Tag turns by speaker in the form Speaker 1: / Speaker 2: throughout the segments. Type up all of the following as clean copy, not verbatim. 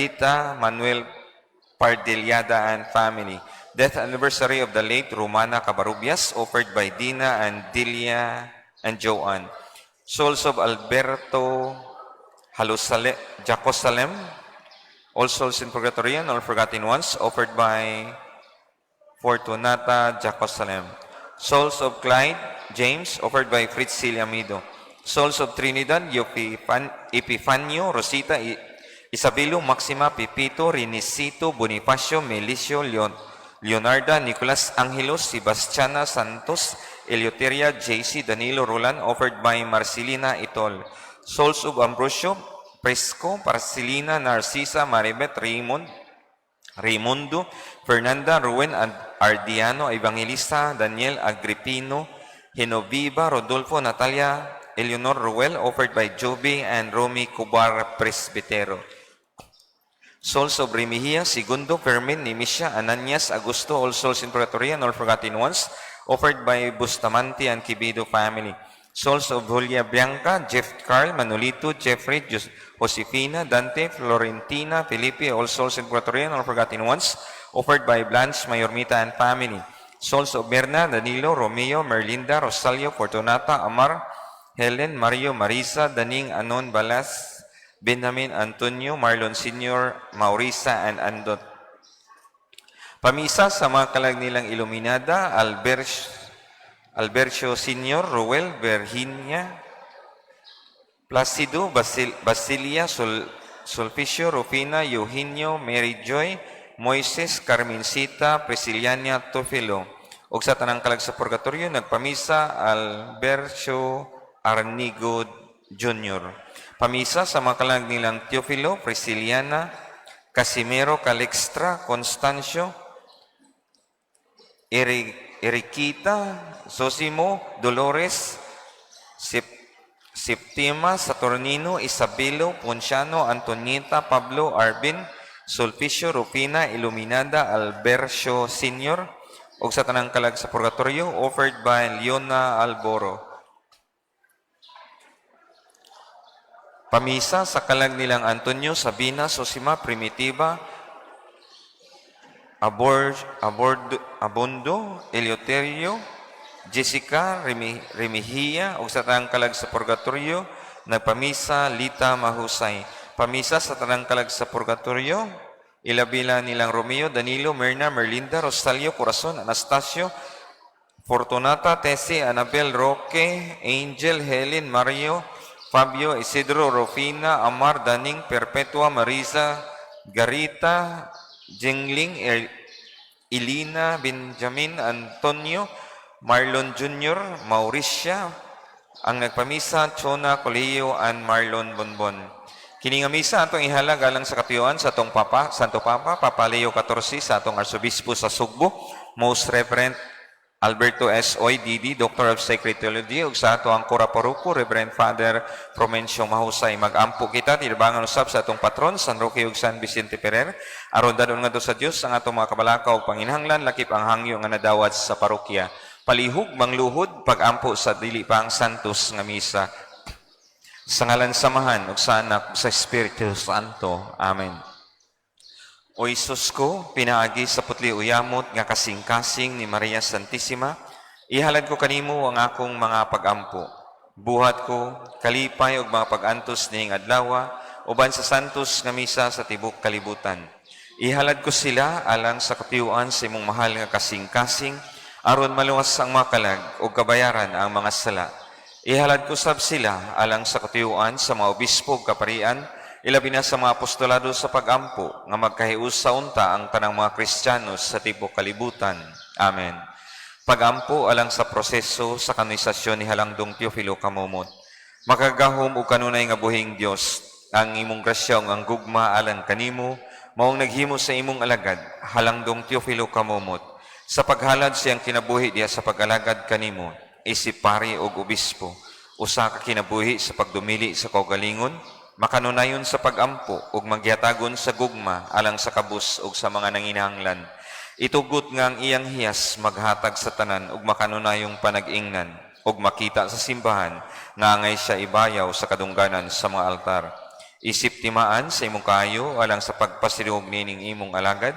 Speaker 1: Benedita Manuel Pardillada and family. Death anniversary of the late Romana Cabarubias, offered by Dina and Delia and Joanne. Souls of Alberto Halusale, Jacosalem, All Souls in Purgatory and All Forgotten Ones, offered by Fortunata Jacosalem. Souls of Clyde James, offered by Fritz Amido. Souls of Trinidad, Epifanio, Rosita, Isabelo, Maxima, Pipito, Rinicito, Bonifacio, Melicio, Leon, Leonarda, Nicolas Angelos, Sebastiana Santos, Eleuteria, JC, Danilo Roland, offered by Marcelina Itol. Souls of Ambrosio, Presco, Marcelina, Narcisa, Maribet, Raymond, Raimundo, Fernanda, Ruben, Ardiano, Evangelista, Daniel, Agripino, Genoviva, Rodolfo, Natalia, Eleonor Ruel, offered by Joby and Romy Cubar Presbitero. Souls of Remihia, Segundo, Fermin, Nemesia, Ananias, Augusto, All Souls in Purgatory and All Forgotten Ones, offered by Bustamante and Quibido family. Souls of Julia Bianca, Jeff Carl, Manolito, Jeffrey, Josefina, Dante, Florentina, Felipe, All Souls in Purgatory and All Forgotten Ones, offered by Blanche Mayormita and family. Souls of Mirna, Danilo, Romeo, Merlinda, Rosalio, Fortunata, Amar, Helen, Mario, Marisa, Daning, Anon, Balas, Benjamin, Antonio, Marlon Sr., Maurisa, and Andot. Pamisa sa mga kalag nilang Iluminada, Albercio Sr., Ruel, Virginia, Placido, Basilia, Sulpicio, Rufina, Eugenio, Mary Joy, Moises, Carmencita, Prisciliana, Tofilo. Ug sa tanang kalag sa purgatorio, nagpamisa Albercio Arnigo Jr. Pamisa sa mga kalag nilang Teofilo, Prisciliana, Casimiro, Calixtra, Constancio, Eriquita, Zosimo, Dolores, Septima, Saturnino, Isabelo, Ponciano, Antonieta, Pablo, Arvin, Sulpicio, Rufina, Iluminada, Albercio Sr., ug sa tanang kalag sa purgatorio, offered by Leona Alboro. Pamisa sa kalag nilang Antonio, Sabina, Sosima, Primitiva, Abondo, Eleuterio, Jessica, Remihia, ug sa tanang kalag sa purgatorio, nagpamisa Lita Mahusay. Pamisa sa tanang kalag sa purgatorio, ilabila nilang Romeo, Danilo, Mirna, Merlinda, Rosalio, Corazon, Anastasio, Fortunata, Tessie, Anabel, Roque, Angel, Helen, Mario, Fabio, Isidro, Rufina, Amar, Daning, Perpetua, Marisa, Garita, Jingling, Elina, Benjamin, Antonio, Marlon Jr., Mauricia, ang nagpamisa, Chona, Coleo, and Marlon Bonbon. Kini nga misa atong ihalag alang sa katuyuan sa atong Papa, Santo Papa, Papa Leo XIV, sa atong Arsobispo sa Sugbo, Most Reverend Alberto S. Oy, D.D., Doctor of Sacred Theology, ug sa ato ang Kura Paroko, Reverend Father Promencio Mahusay. Mag-ampo kita, tinabangan usab sa atong patron, San Roque ug San Vicente Ferrer, aron dadon ngadto sa Dios ang atong mga kabalaka ug panginhanglan, lakip ang hangyo nga nadawat sa parokya. Palihog, mangluhod, pag-ampo sa dili pa ang Santos nga misa. Sa ngalan sa Amahan, ug sa Anak, ug sa Espiritu Santo. Amen. O Hesus ko, pinaagi sa putli uyamot nga kasing-kasing ni Maria Santissima, ihalad ko kanimo ang akong mga pagampo. Buhat ko, kalipay ug mga pag-antos ning adlaw, uban sa santos nga misa sa tibok kalibutan. Ihalad ko sila alang sa katuyuan sa imong mahal nga kasing-kasing, aron maluwas ang mga kalag ug kabayaran ang mga sala. Ihalad ko sab sila alang sa katuyuan sa mga obispo ug kaparian, ilabi na sa mga apostolado sa pagampo, nga magkahiusa unta ang tanang mga Kristiyano sa tibok kalibutan. Amen. Pagampo alang sa proseso sa kanonisasyon ni Halangdong Teofilo Camomot. Makagagahom ug kanunay nga buhing Dios, ang imong grasya ug ang gugma alang kanimo maong naghimo sa imong alagad Halangdong Teofilo Camomot sa paghalad siyang kinabuhi diha sa pag-alagad kanimo isip pari ug obispo, usa ka kinabuhi sa pagdumili sa kaugalingon, makanunayon sa pagampo ug magyatagon sa gugma alang sa kabus ug sa mga nanginahanglan. Itugot nga ang iyang hiyas maghatag sa tanan ug makanunayong panag-ingnan ug makita sa simbahan nga angay siya ibayaw sa kadungganan sa mga altar. Isip timaan sa imong kaayo alang sa pagpasidungog nining imong alagad,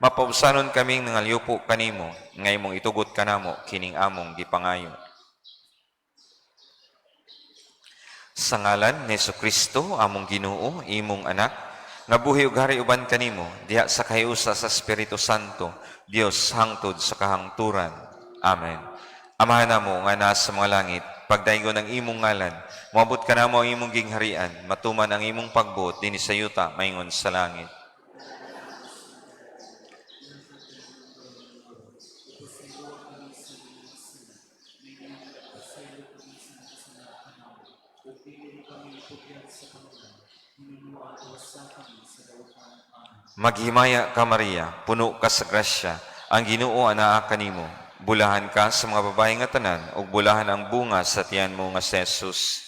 Speaker 1: mapaubsanon kaming nangalyupo kanimo nga imong itugot kanamo kining among gipangayo. Sa ngalan ni Kristo, among Ginoo, imong anak, nga buhi ug hari uban kanimo diha sa kahiusa sa Espiritu Santo, Dios hangtod sa kahangturan. Amen. Amahan namo nga naa sa mga langit, pagdaygon ang imong ngalan, moabot kanamo ang imong gingharian, matuman ang imong pagbuot dinhi sa yuta maingon sa langit. Maghimaya ka, Maria, puno ka sa grasya, ang Ginoo anaa kanimo. Bulahan ka sa mga babae nga tanan, ug bulahan ang bunga sa tiyan mo nga si Jesus.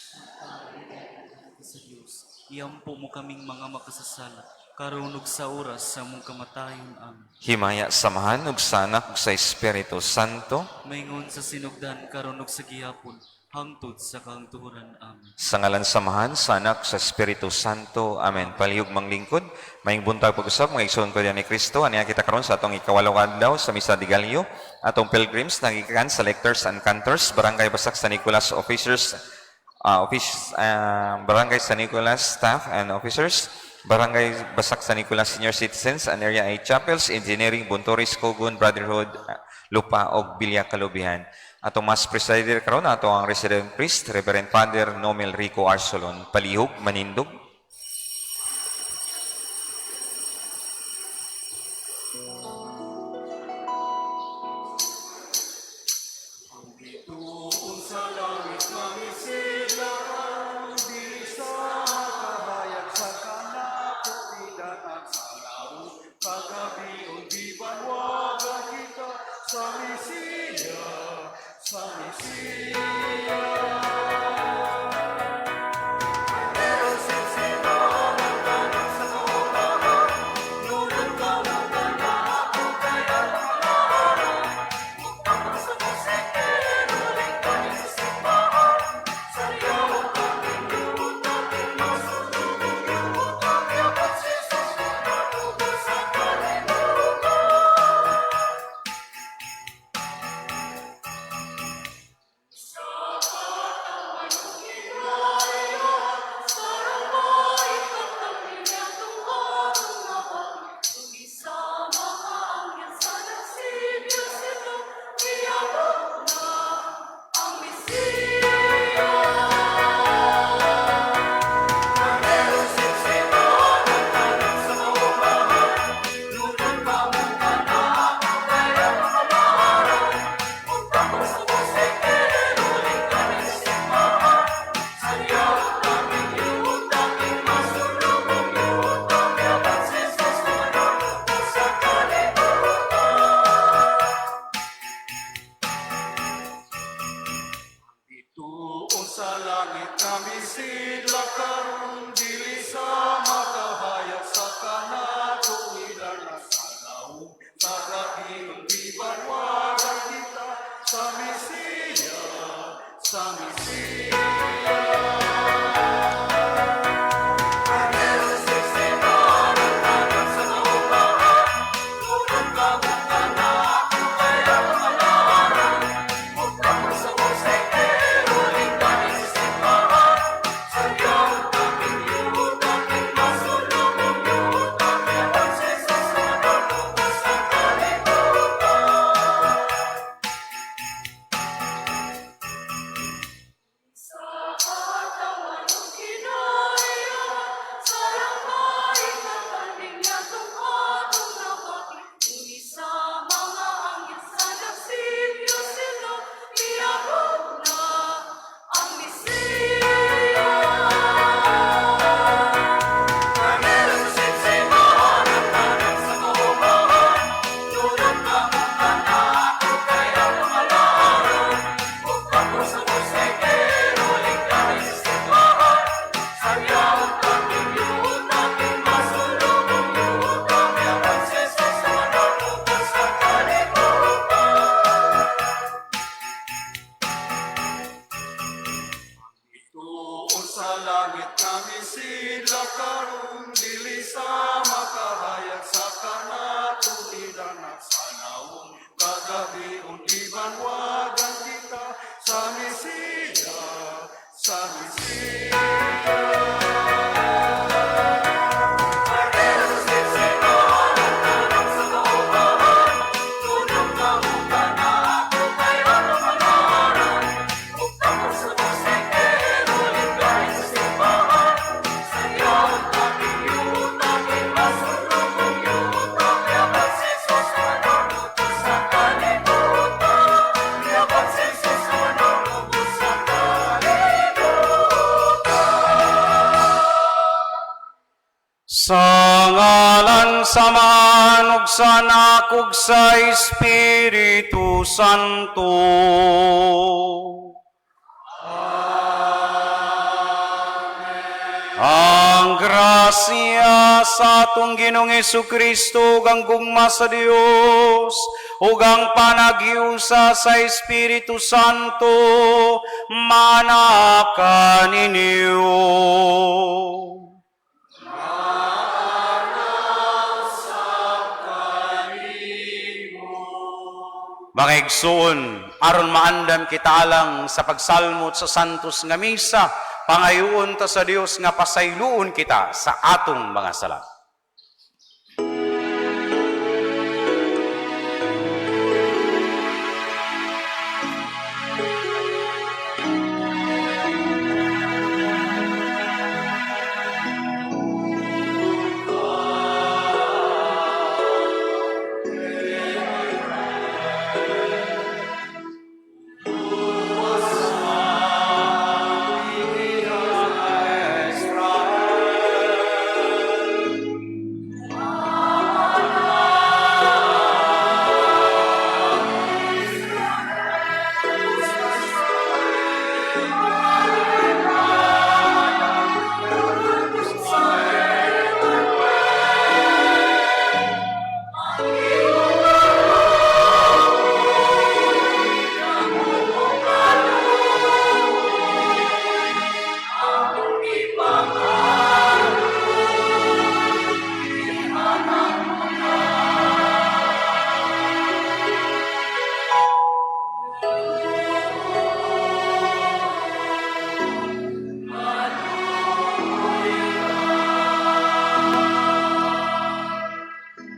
Speaker 2: Sa Dios, iampo mo kaming mga makasasala, karon ug sa oras sa among kamatayon. Amen.
Speaker 1: Himaya sa Amahan ug sa Anak ug sa Espiritu Santo.
Speaker 2: Maingon sa sinugdan, karon ug sa gihapon, hangtod sa kahangturan. Amen.
Speaker 1: Sa ngalan sa Amahan, sa Anak, sa Espiritu Santo. Amen. Palihog manglingkod, maayong buntag pag-usab, mga igsoon ko ni Kristo. Aniya kita karon sa atong ikawalo nga adlaw sa Misa de Gallo. Atong pilgrims nagikan sa Lectors and Cantors, Barangay Basak San Nicolas officers, office, Barangay San Nicolas staff and officers, Barangay Basak San Nicolas Senior Citizens and Area 8 Chapels, Engineering, Buntoris, Cogon, Brotherhood, Lupa, og Bilya Kalubihan. Atong Mass presider karon ato ang resident priest, Reverend Father Nomel Rico Arsolon. Palihog, manindog.
Speaker 3: Doon sa langit kami sila, di sa kahayag sa kanapuidan at sa laot. Kagabi o di banwaga kita sa Mesiya, sa Mesiya. Pero sinsibahan ka sa kaumahan, nunod ka mo ka na ako kaya pangalan. Sa musikero, lingkod sa simbahan, Saryo kaming lutakin, masulubong yuta, Yapat si Jesus natubo sa kalibutan. Sa katawan Doon sa langit kami sila karon dili sa makahayag sa kanatuilan na sa daong sa gabi ng gibanwagan kita sa Mesiya, sa Mesiya. Sa katawan ng kinaya, sa rambay kapaningatong atong nabaki, Uni sa mga anghel sa nagsibyo sila, iabot na ang Mesiya. Doon sa langit kami sila.
Speaker 4: Sila karon dili sa makahayag sa kanatuidan sa nawong kagabion gibanwagan kita sa Mesiya, sa Mesiya.
Speaker 5: Sa ngalan sa Amahan ug sa Anak ug sa Espiritu Santo. Ang grasya sa atong Ginoong Kristo ug ang gugma sa Dios ug ang panaghiusa sa Espiritu Santo manaka ninyo. Mga igsoon, aron maandam kita alang sa pagsalmot sa Santos nga Misa, pangayoon ta sa Dios nga pasayloon kita sa atong mga sala.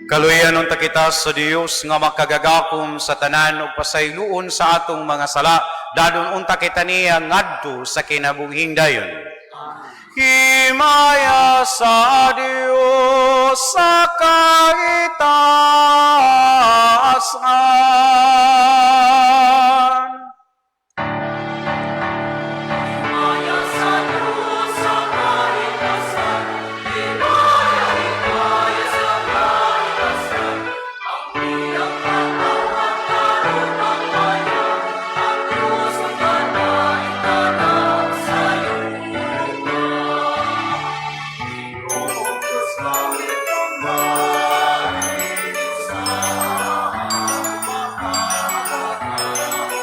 Speaker 5: Kaluyan unta kita sa Dios nga makagagakom sa tanan ug pasayloon sa atong mga sala, dadon unta kita niya ngadto sa kinabuhing dayon. Himaya sa Dios sa kaitaasan.
Speaker 3: Himaya sa Diyos sa kaitasan, himaya, himaya sa kaitasan, ang iyang katawan karon ang maya, ang Diyos ang kanaitanan sa yuta. Ginoong Diyos langit ang langit sa makakataon.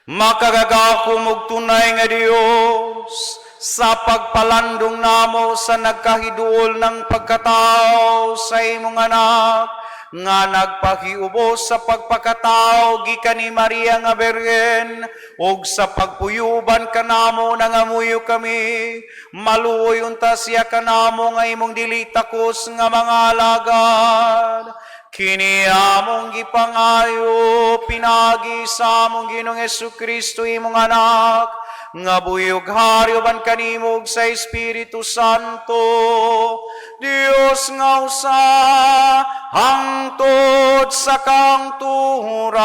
Speaker 5: Makagagahom ug tunay nga Dios, sa pagpalandong namo sa nagkahiduol ng pagkatao sa imong anak, nga nagpahiubos sa pagpakatao gikan ni Maria nga Birhen, ug sa pagpuyuban kanamo nangamuyo kami, maluoy unta siya kanamo nga imong dili takos nga mga alagad. Kini among gipangayo pinaagi sa among Ginoong Hesukristo, imong anak, nga buhi ug hari uban kanimo ug sa Espiritu Santo, Dios nga usa, hangtod sa kangturan.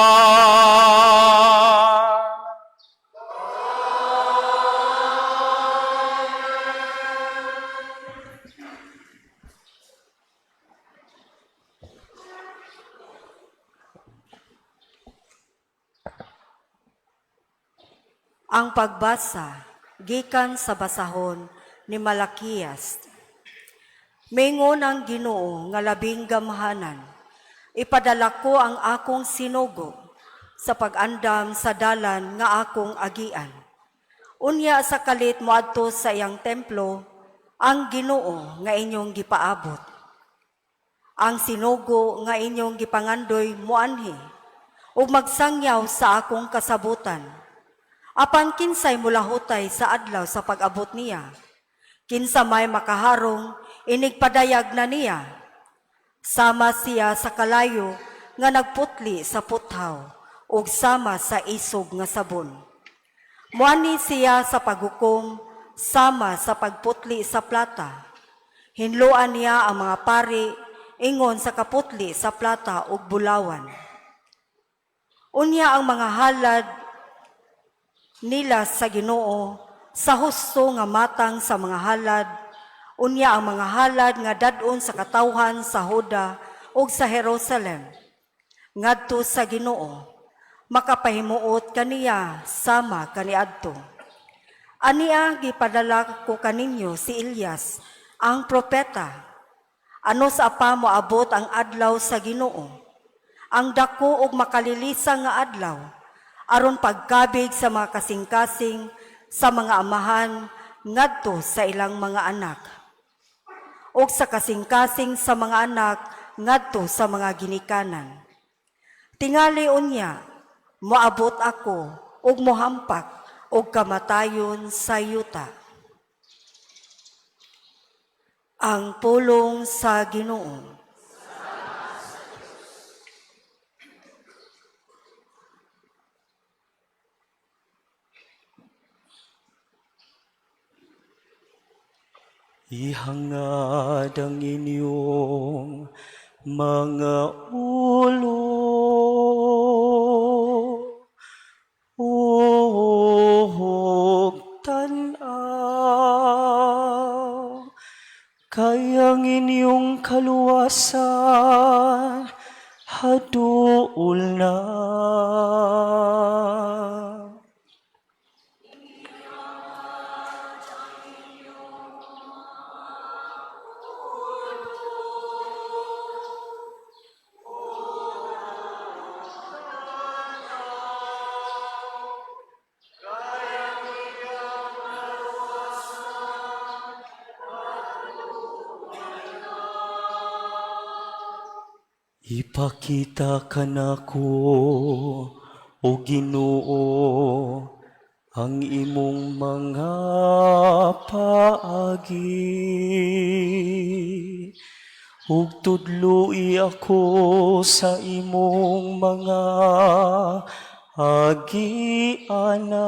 Speaker 6: Ang pagbasa gikan sa basahon ni Malakias. Mingon ang Ginoo nga labing gamhanan. Ipadala ko ang akong sinugo sa pag-andam sa dalan nga akong agian. Unya sa kalit moadto sa iyang templo ang Ginoo nga inyong gipaabot. Ang sinugo nga inyong gipangandoy moanhi ug magsangyaw sa akong kasabutan. Apan kinsay mulahutay sa adlaw sa pag-abot niya? Kinsa may makaharong, inigpadayag na niya. Sama siya sa kalayo nga nagputli sa puthaw, ug sama sa isog nga sabon. Muani siya sa paghukom, sama sa pagputli sa plata. Hinloan niya ang mga pari, ingon sa kaputli sa plata ug bulawan. Unya ang mga halad nila sa Ginoo sa husto nga matang sa mga halad, unya ang mga halad nga dad-on sa katawhan sa Huda ug sa Jerusalem ngadto sa Ginoo, makapahimuot kaniya sama kaniadto. Ania gipadala ko kaninyo si Elias ang propeta. Ano sa apa moabot ang adlaw sa Ginoo, ang dako og makalilisa nga adlaw, aron pagkabig sa mga kasing-kasing sa mga amahan ngadto sa ilang mga anak, ug sa kasing-kasing sa mga anak ngadto sa mga ginikanan. Tingali unya moabot ako ug mohampak og kamatayon sa yuta. Ang pulong sa Ginoo.
Speaker 2: Ihangad ang inyong mga ulo ug tan-aw, kay ang inyong kaluwasan haduol na. Ipakita kanako, o Ginoo, ang imong mga paagi, ug tudloi ako sa imong mga agianan.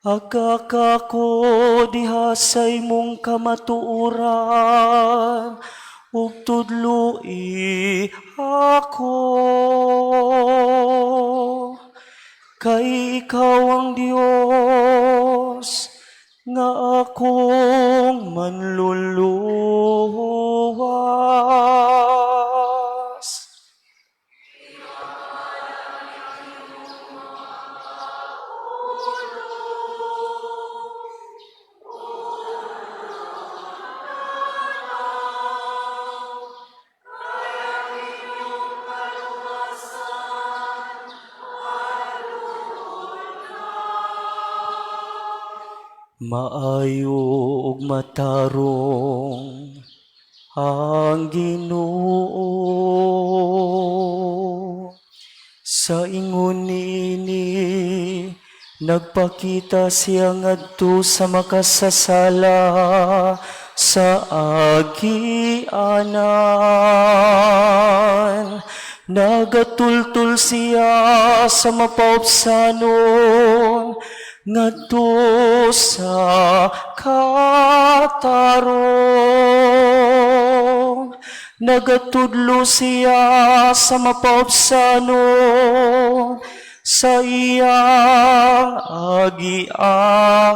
Speaker 2: Aga ko diha sa imong kamatuoran, ug tudloi ako. Kay ikaw ang Dios nga akong manluluwas. Maayo ug matarong ang Ginoo. Sa ingon niini, nagpakita siya ngadto sa makasasala sa agianan. Nagatultul siya sa mapaupsanon ngadto sa katarong. Nagatudlo siya sa mapaupsanon sa iyang agianan.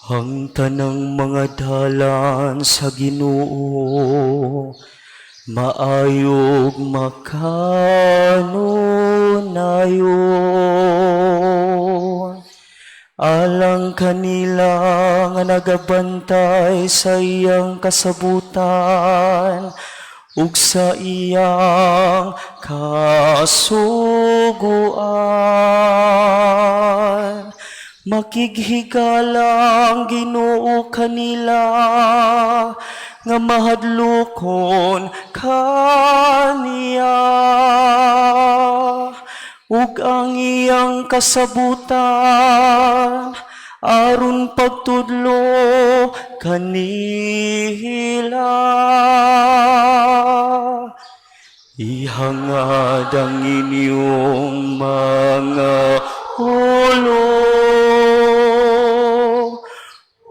Speaker 2: Ang tanang mga dalan sa Ginoo maayog makanunayon. Alang kanila nga nagabantay sa iyang kasabutan ug sa iyang kasuguan. Makighigala ang Ginoo kanila nga mahadlokon kaniya ug ang iyang kasabutan aron pagtudlo kanila. Ihangad ang inyong mga ulo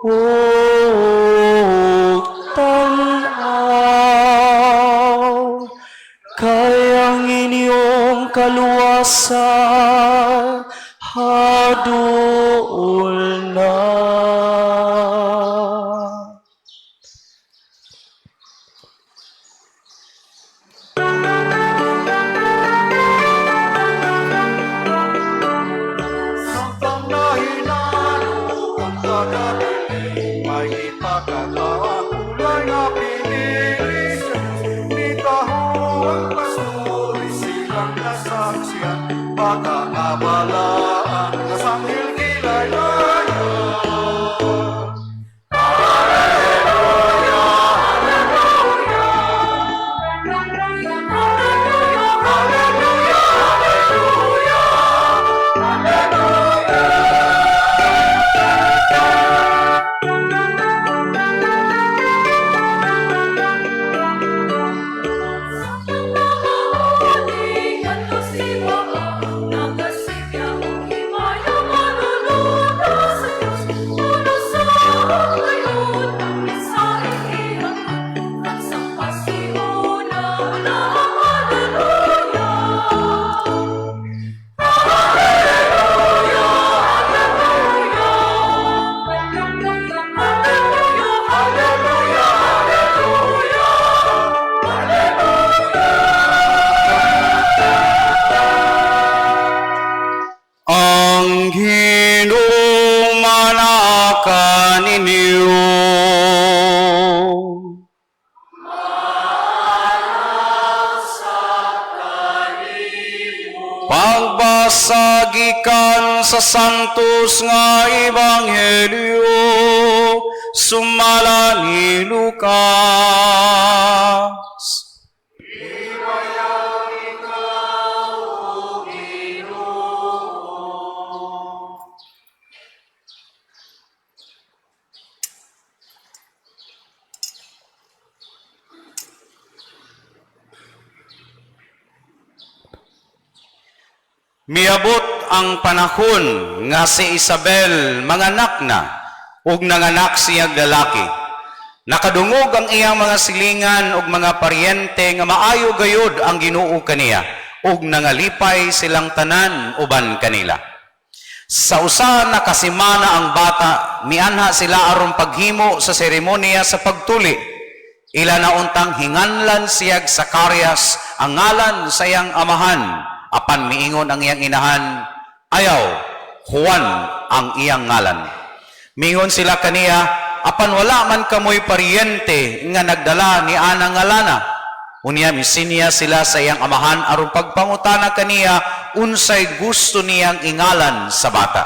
Speaker 2: ug tan-aw, kay ang inyong kaluwasan haduol na.
Speaker 4: Samtang nahinalo ang tagapili, may ipakatawa kulay nga pinili sa Diyos. Ni taho ang pasturi silang nasaksiyan, baka kabalaan nga sanghil kilaylayan.
Speaker 5: Ang Ginoo manaka ninyo. Pagbasa gikan sa Santos nga Ebanghelyo sumala ni Lucas. Miabot ang panahon nga si Isabel manganak na ug nanganak siyag lalaki. Nakadungog ang iyang mga silingan ug mga paryente nga maayo gayud ang Ginoo kaniya ug nangalipay silang tanan uban kanila. Sa usa na kasimana ang bata, mianha sila aron paghimo sa seremonya sa pagtuli. Ila na untang hinganlan siyag Zacarias ang ngalan sa iyang amahan, apan miingon ang iyang inahan, "Ayaw, Juan ang iyang ngalan." Mingon sila kaniya, "Apan wala man kamoy paryente nga nagdala ni ana ngalana." Unya misinya sila sa iyang amahan aron pagpangutana kaniya unsay gusto niyang ingalan sa bata.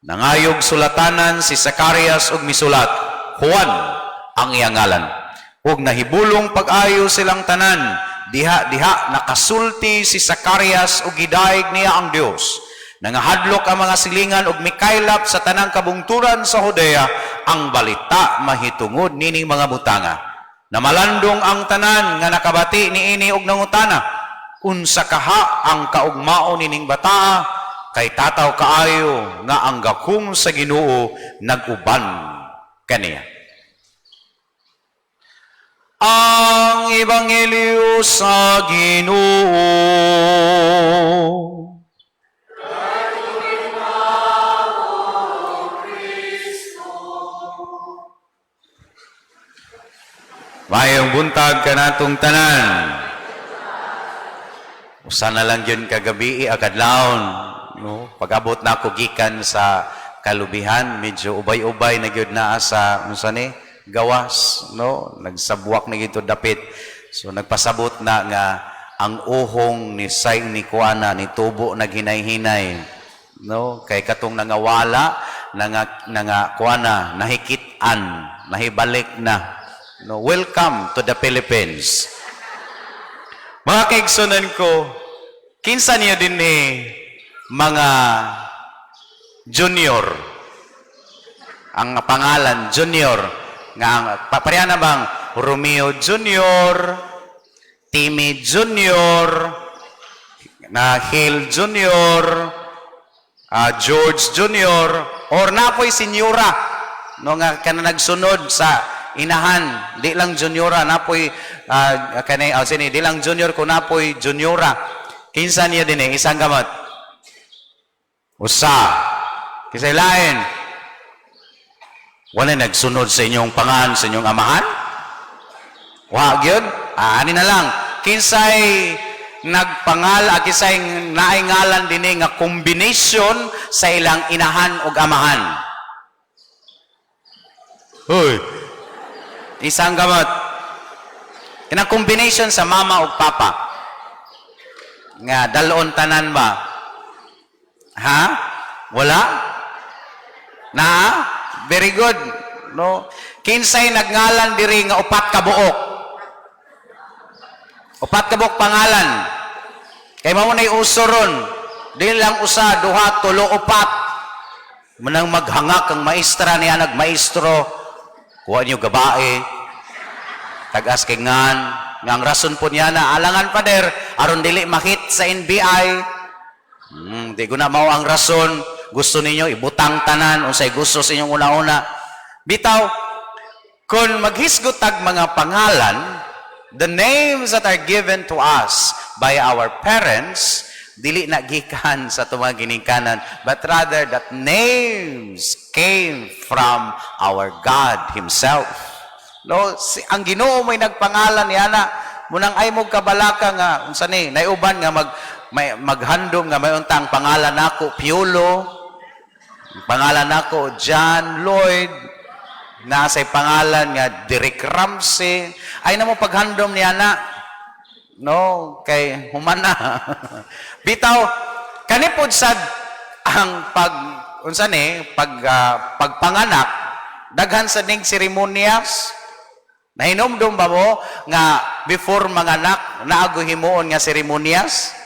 Speaker 5: Nangayog sulatanan si Zacarias ug misulat, "Juan ang iyang ngalan." Ug nahibulong pag-ayo silang tanan, diha diha nakasulti si Zacarias ug gidayeg niya ang Dios. Nangahadlok ang mga silingan ug mikaylap sa tanang kabungturan sa Judea ang balita mahitungod nining mga butanga. Namalandong ang tanan nga nakabati niini ug nangutana, "Unsa kaha ang kaugmaon nining bataa?" Kay tataw kaayo nga ang gahom sa Ginoo nag-uban kaniya. Ang Ebanghelyo sa Ginoo. Maayong buntag kanatong tanan. Usa na lang yun kagabi, akadlawon. No? Pag-abot na ako gikan sa kalubihan, medyo ubay-ubay na gyud naa sa unsa ni gawas, no? Nagsabwak na gito dapit. So nagpasabot na nga ang uhong ni say ni kuana ni tubo naghinay-hinay, no? Kay katong nangawala, nanga kuana, nahikit-an, nahibalik na. No, welcome to the Philippines. Mga kaigsunan ko, kinsa niyo din ni mga junior? Ang pangalan, Junior. Nga ang, pareha na bang Romeo Junior, Timmy Junior, na Hill Junior, George Junior, or napoy senyora, no, nga kana nagsunod sa inahan, di lang juniora, napoy kanay sini, di lang junior ko, napoy juniora. Kinsa niya din eh, isang gamot? Usa. Kisay lain? Wala nagsunod sa inyong pangan, sa inyong amahan? Wa gyud? Ah, ani na lang. Kinsay nagpangal, kinsay naay ngalan dinhi nga combination sa ilang inahan ug amahan? Hoy. Isang gamot. Kanang combination sa mama ug papa. Nga dalon tanan ba? Ha? Wala? Na? Very good. No? Kinsay nagngalan diri nga upat ka buok? Upat ka buok pangalan. Kay mao nay uso ron. Dili lang usa, duha, tulo, upat. Manang maghangak ang maestra niya, nagmaestro. Kuha niyo gabae. Tagas kay ngan. Nga ang rason po niya na alangan, pader, aron dili makit sa NBI. Di ko na mao ang rason. Gusto ninyo ibutang tanan unsay gusto sa inyong una-una. Bitaw, kung maghisgot tag mga pangalan, the names that are given to us by our parents, dili na gikan sa atong mga ginikanan, but rather that names came from our God Himself. No, si, ang Ginoo may nagpangalan niya na munang ay mo kabalaka nga unsa ni naiuban nga mag may, maghandom nga may untang pangalan nako Piolo, pangalan nako John Lloyd, nasa pangalan nga Derek Ramsey, ay na mo paghandom niya na, no, kay humana. Bitaw, kanipod sad ang pag unsa ni pag pagpanganak, daghan sa ning seremonyas. Nahinomdom ba mo nga before manganak naago himuon nga seremonyas?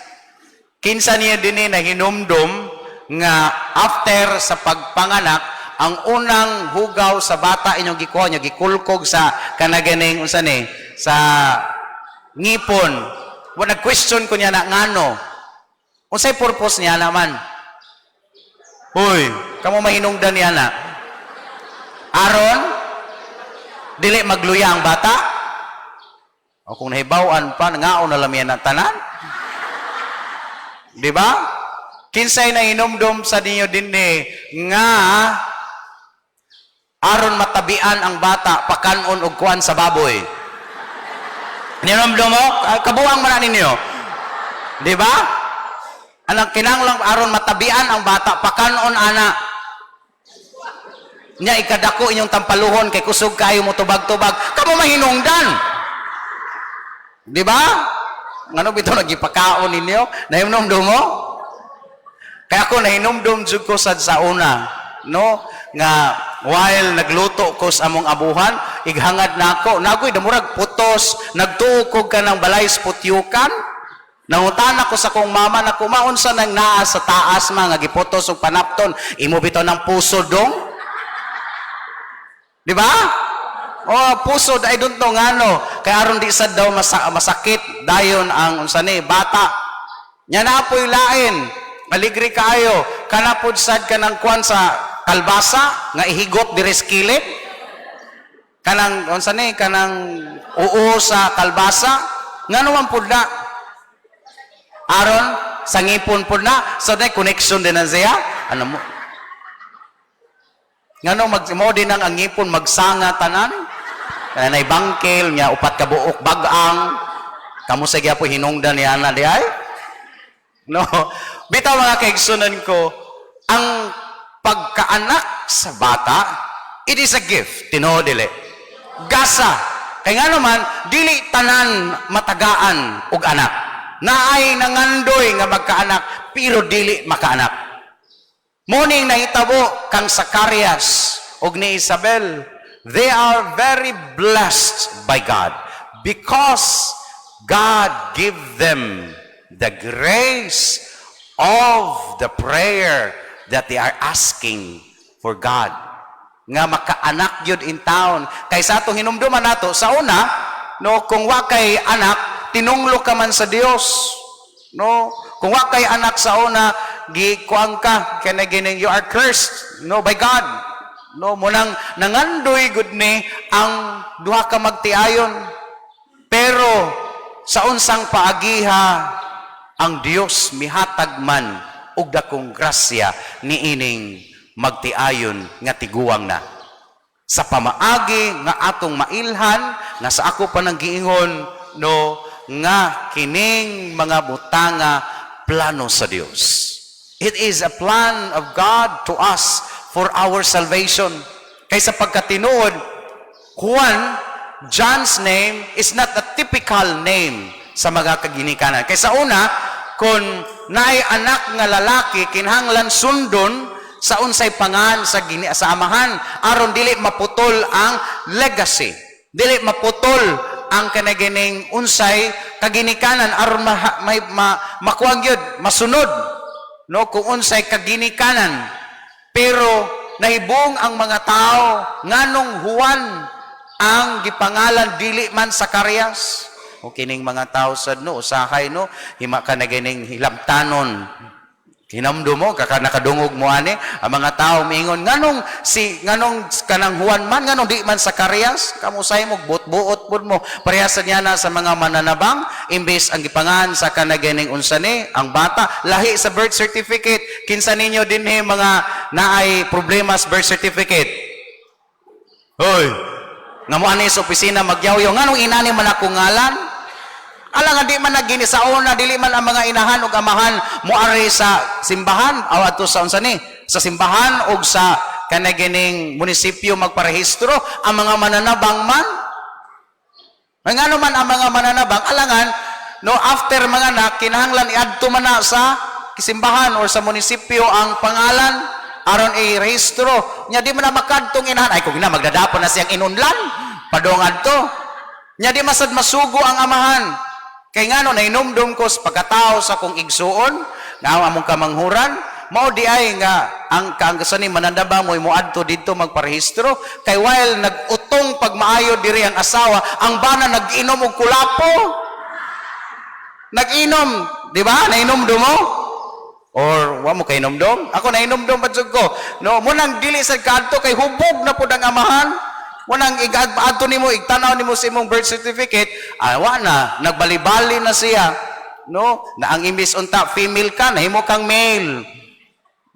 Speaker 5: Kinsa niya dinhi nahinomdom nga after sa pagpanganak, ang unang hugaw sa bata inyong gikuha niyo, gikulkog sa kanaganing unsa ni sa ngipon? Wa nag-question ko niya na ngano, unsay purpose niya naman? Hoy, kamo mahinungdan niya na. Aron dili magluya ang bata? O kung nahibaw-an pa, ngaon na lang yan ang tanan. Di ba? Kinsay na hinumdum sa ninyo din eh, nga aron matabian ang bata, pakanon og kuan sa baboy? Ninomdom mo? Ah, kabuang man na ninyo. Di ba? Anang kinanglang aron matabian ang bata, pakanon ana. Nya ikadako inyong tampaluhon kay kusog kayo mo tubag-tubag, kamo mahinungdan. Di ba? Ngano bitaw nagipakaon ninyo? Nahinumdum mo? Kaya ako nahinumdum jud ko sad sa una, no? Nga while nagluto ko sa among abuhan, ighangad nako, nagoy damurag putos, nagtuo ko kanang balay sa putyukan. Nangutana ko sa kong mama na kumaunsa nang naa sa taas ma nga giputos og panapton, imo bitaw ng puso dong. Di ba? Oh, puso, I don't know ngano. Kay aron di sad daw masakit dayon ang unsa ni bata. Nya na po'y lain. Aligre kaayo. Kana pod sad kanang kwan sa kalbasa nga ihigot diri sa kilid. Kanang unsa ni kanang uo sa kalbasa, ngano man pud na? Aron sa ngipon pud na. So na connection din na siya. Ano mo? Ngano mag mo din ang ngipon magsanga tanan? Kanay bangkil nya upat ka buok bag-ang. Kamo sa gyapon hinungdan ni ana di ay? No. Bitaw, mga kaigsunan ko, ang pagkaanak sa bata, it is a gift, tinuod dili? Gasa. Kay nga naman, dili tanan matagaan og anak. Naay nangandoy nga magkaanak, pero dili makaanak. Morning nahitabo kang Zacarias og ni Isabel, they are very blessed by God because God give them the grace of the prayer that they are asking for God nga makaanak yun in town. Kay sa atong hinumduman nato sa una, no, kung wa kay anak, tinunglo ka man sa Dios, no? Kung wa kay anak sa una, gikuang ka kay gining you are cursed, no, by God, no? Munang nangandoy gud ni ang duha ka magtiayon, pero sa unsang paagiha ang Dios mihatag man og dakong grasya niining magtiayon nga tiguang na sa pamaagi nga atong mailhan nga sa ako pa nang giingon, no, nga kining mga butanga plano sa Dios. It is a plan of God to us for our salvation. Kay sa pagkatinuod, Juan, John's name is not a typical name sa mga kaginikanan. Kay sa una, kung naay anak nga lalaki, kinahanglan sundon sa unsay pangan sa amahan aron dili maputol ang legacy, dili maputol ang kanagining unsay kaginikanan, aron may makuang gyud masunod, no, kung unsay kaginikanan. Pero nahibong ang mga tao nganong Juan ang gipangalan, dili man Zacarias. O kining mga tao sad, no, usahay, no, hima ka na gining hilamtanon. Hinamdo mo, kaka nakadungog mo ani, ang mga tao miingon, nganong kanang Juan man, nganong di man Zacarias? Kamo say mo, buot-buot pud mo. Parehas sa niya na sa mga mananabang, imbes ang gipangan sa kanaganing unsa ni, ang bata, lahi sa birth certificate. Kinsa ninyo dinhi mga naay problema sa birth certificate? Hoy, nga mo ani sa opisina magyawyaw, nganong inani man ako ngalan? Ala nga di man nagini sa una, dili man ang mga inahan ug amahan moari sa simbahan aw adto sa unsa ni sa simbahan ug sa kanagining munisipyo magparehistro. Ang mga mananabang man. Ngano man ang mga mananabang, alangan, no, after mga anak kinahanglan iadto man na sa simbahan or sa munisipyo ang pangalan aron i-rehistro. Nya di man na makadtong inahan, ay kung ina magdadapon na siyang inunlan padong adto. Nya di masad masugo ang amahan. Kay ngano, nahinumdum ko sa pagkatao sa akong igsuon nga ang among kamanghuran mao di ay nga ang kaang ni manandaba mo moadto didto magparehistro, kay while nag-utong pagmaayo diri ang asawa, ang bana nag-inom og kulapo, nag-inom. Di ba nahinumdum mo or wa mo kahinumdum? Ako nahinumdum pa jud ko, no? Mo nang dili sa kadto kay hubog na pud ang amahan. Mo nang ig-adto nimo, igtanaw nimo sa imong birth certificate, ah, wa na, nagbalibali na siya, no? Na ang imbis unta female ka, nahimo kang male,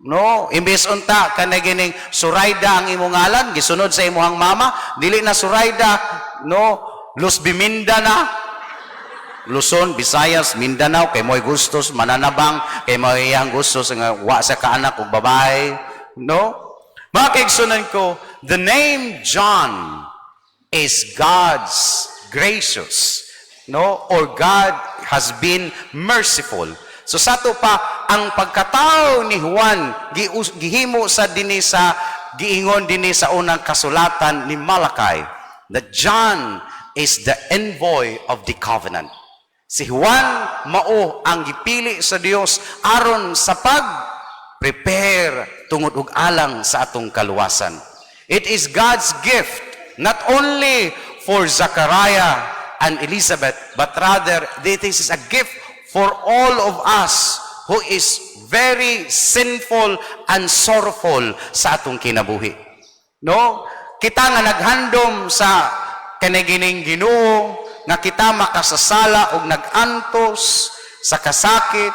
Speaker 5: no? Imbis unta kanay gining Suraida ang imong ngalan, gisunod sa imong mama, dili na Suraida, no, Luz Biminda na. Luzon, Visayas, Mindanao, kay mo'y gustos mananabang, kay mo'y iyang gustos nga wa sa kaanak og babae, no? Mga kaigsunan ko, the name John is God's gracious, no? Or God has been merciful. So sa ato pa, ang pagkatao ni Juan gihimo sa dinhi sa giingon dinhi sa unang kasulatan ni Malachi that John is the envoy of the covenant. Si Juan mao ang gipili sa Dios aron sa pag prepare tungod og alang sa atong kaluwasan. It is God's gift not only for Zachariah and Elizabeth, but rather this is a gift for all of us who is very sinful and sorrowful sa atong kinabuhi. No? Kita nga naghandom sa kanigining Ginoo nga kita makasasala og nag-antos sa kasakit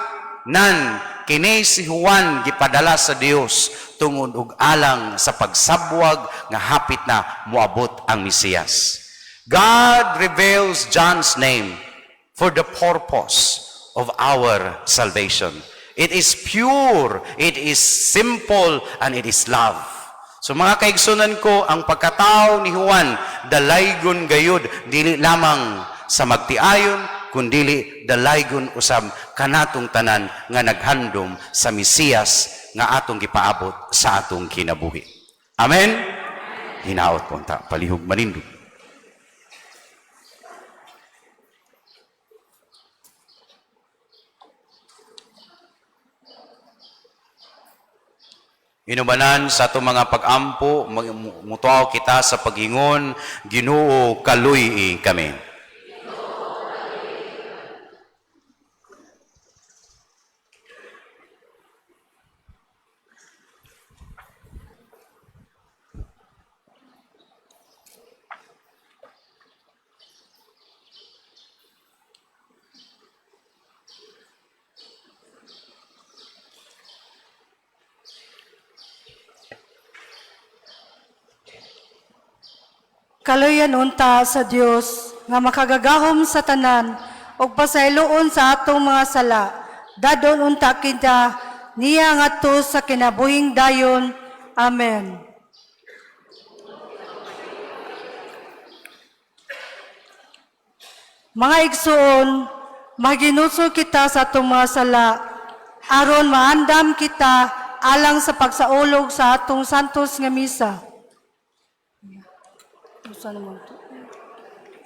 Speaker 5: nan kini si Juan gipadala sa Dios tungod og alang sa pagsabwag nga hapit na moabot ang Mesiyas. God reveals John's name for the purpose of our salvation. It is pure, it is simple, and it is love. So mga kaigsunan ko, ang pagkatao ni Juan, dalaygon gayud, dili lamang sa magtiayon, kundili dalaygon usab kanatong tanan nga naghandom sa Mesiyas nga atong gipaabot sa atong kinabuhi. Amen? Hinaot po ta, palihog manindog. Inubanan sa atong mga pag-ampo, mutuaw kita sa pag-ingon, Ginoo, kaluy kami.
Speaker 7: Kaluyan unta sa Dios nga makagagahom sa tanan ug pasayloon sa atong mga sala. Dadon unta kita niya ngadto sa kinabuhing dayon. Amen. Mga igsuon, maginusol kita sa atong mga sala aron maandam kita alang sa pagsaulog sa atong santos nga misa. Usa naman to?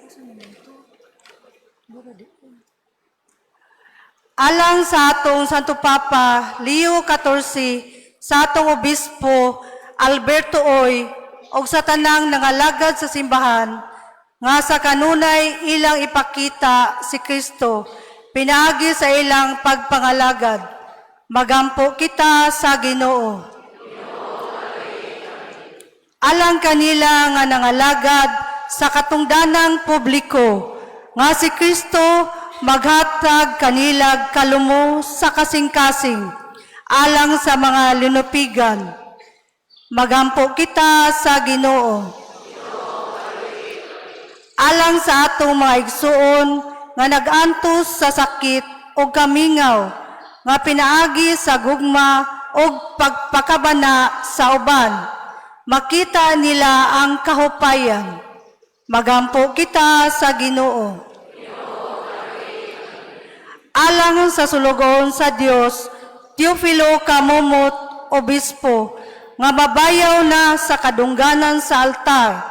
Speaker 7: Usa naman to? Alang sa atong Santo Papa Leo XIV, sa atong Obispo Alberto Oy, ug sa tanang nangalagad sa simbahan, nga sa kanunay ilang ipakita si Kristo, pinaagi sa ilang pagpangalagad. Magampo kita sa Ginoo. Alang kanila nga nangalagad sa katungdanang publiko, nga si Kristo maghatag kanilag kalumo sa kasing-kasing, alang sa mga linupigan. Magampo kita sa Ginoo. Alang sa atong mga igsuon nga nag-antos sa sakit o kamingaw, nga pinaagi sa gugma o pagpakabana sa uban, makita nila ang kahupayan. Magampo kita sa Ginoo. Alang sa sulugoon sa Dios, Teofilo Camomot, Obispo, nga mabayaw na sa kadungganan sa altar.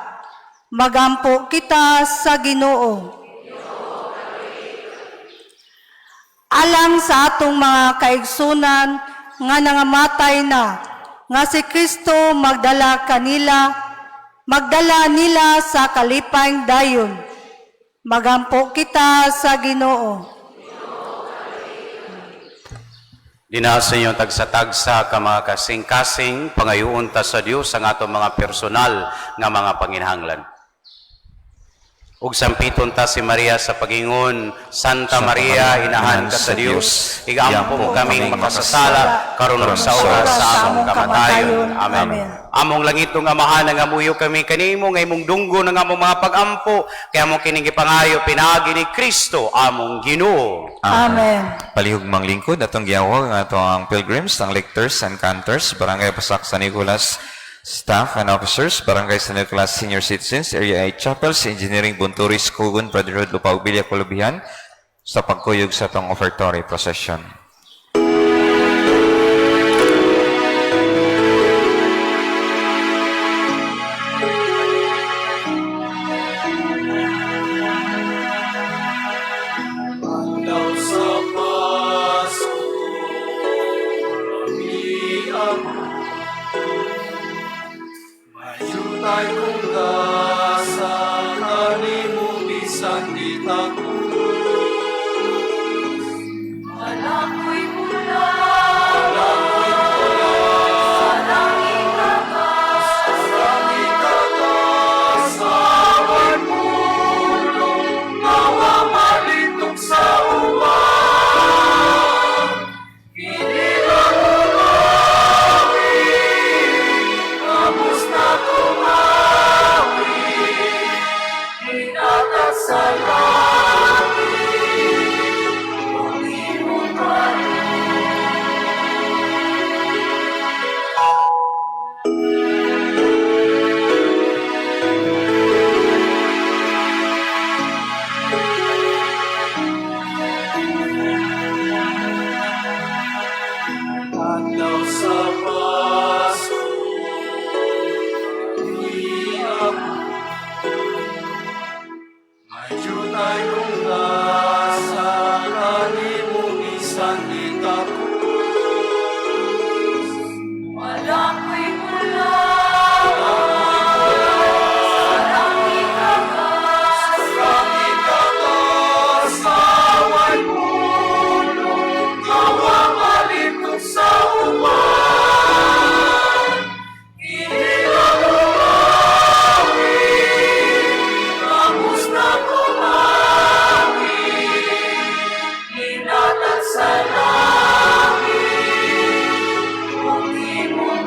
Speaker 7: Magampo kita sa Ginoo. Alang sa atong mga kaigsunan nga nangamatay na, nga si Kristo magdala kanila, magdala nila sa kalipay dayon. Magampo kita sa Ginoo.
Speaker 5: Dina sa inyong tagsa-tagsa ka mga kasing-kasing, pangayoon ta sa Dios ang atong mga personal nga mga panginahanglan. Ug sampiton ta si Maria sa pagingon, Santa Maria, inahan ka sa Dios, igampo mo kaming makasasala, karon ug sa oras sa among kamatayon. Amen. Among langitong Amahan, nangamuyo kami kanimo nga imong dunggo ng among mga pagampo, kaya among kining gipangayo pinaagi ni Kristo among Ginoo.
Speaker 7: Amen.
Speaker 1: Palihog mang lingkod atong giyawag ang ato ang pilgrims, ang lectors and cantors, Barangay Pasak San Nicolas staff and officers, Barangay San Nicolas senior citizens, Area 8 Chapels, Engineering Bunturis, Kugon, Brotherhood, Lupao, Villa, Colubihan, sa pagkuyog sa atong offertory procession.
Speaker 4: Adlaw sa Pasko, kami ako. Mayutay kong gasa, kanimo bisan di tako.
Speaker 3: Wala ko'y mula, sa langit taas.
Speaker 4: Saway pulong, mawa malitok sa uwan. Hindi na tumawi, kapos na tumawi,
Speaker 3: Hinatag sa langit, kung imong
Speaker 4: Adlaw sa Pasko, kami ako. Mayutay kong nasa kanimo bisan di tako.
Speaker 3: Wala ko'y mula, sa langit taas.
Speaker 4: Saway pulong, kawa malitok sa uwan. Hindi na tumawi, kapos na tumawi,
Speaker 3: Hinatag sa langit, kung imong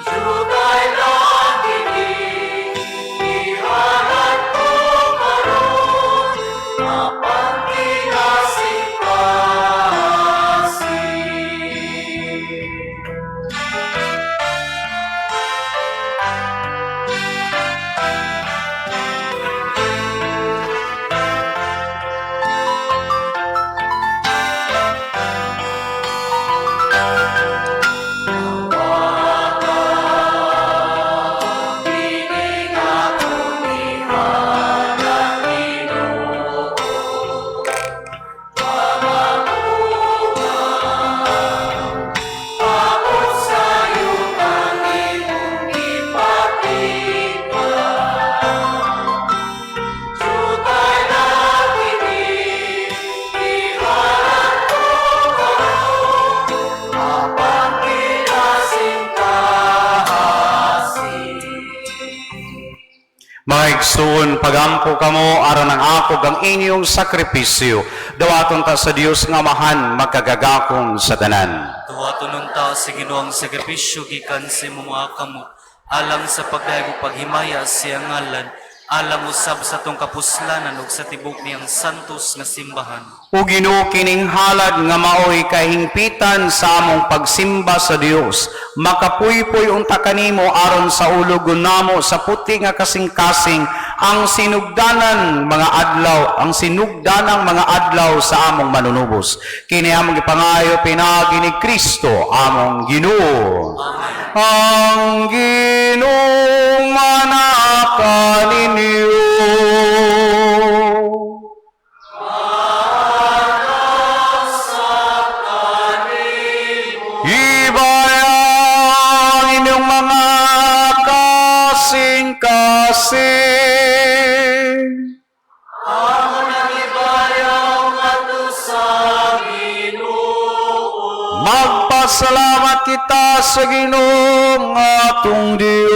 Speaker 4: Siyuda'y lagi ihalat ko karon, apan kinasing-kasing.
Speaker 5: Mga igsoon, pagampo kamo aron ang akog ang inyong sakripisyo. Dawaton ta sa Dios nga Amahan makagagakon sa tanan.
Speaker 2: Duwaton unta sa Ginoo ang sakripisyo gikan sa imong mga kamot alang sa pagdayeg ug paghimaya sa iyang ngalan, Alang usab sa atong kapuslanan ug sa tibok niyang santos nga simbahan.
Speaker 5: O Ginoo, kining halad nga maoy kahingpitan sa among pagsimba sa Dios, makapuypoy unta kanimo aron sa ulogon namo sa puti nga kasing-kasing ang sinugdanan mga adlaw, ang sinugdanang mga adlaw sa among manunubos. Kini among gipangayo pinaagi ni Kristo among Ginoo. Ang Ginoo manaka ninyo. Ibayang inyong mga kasing-kasing. Magpasalamat kita sa Ginoong atong Diyos.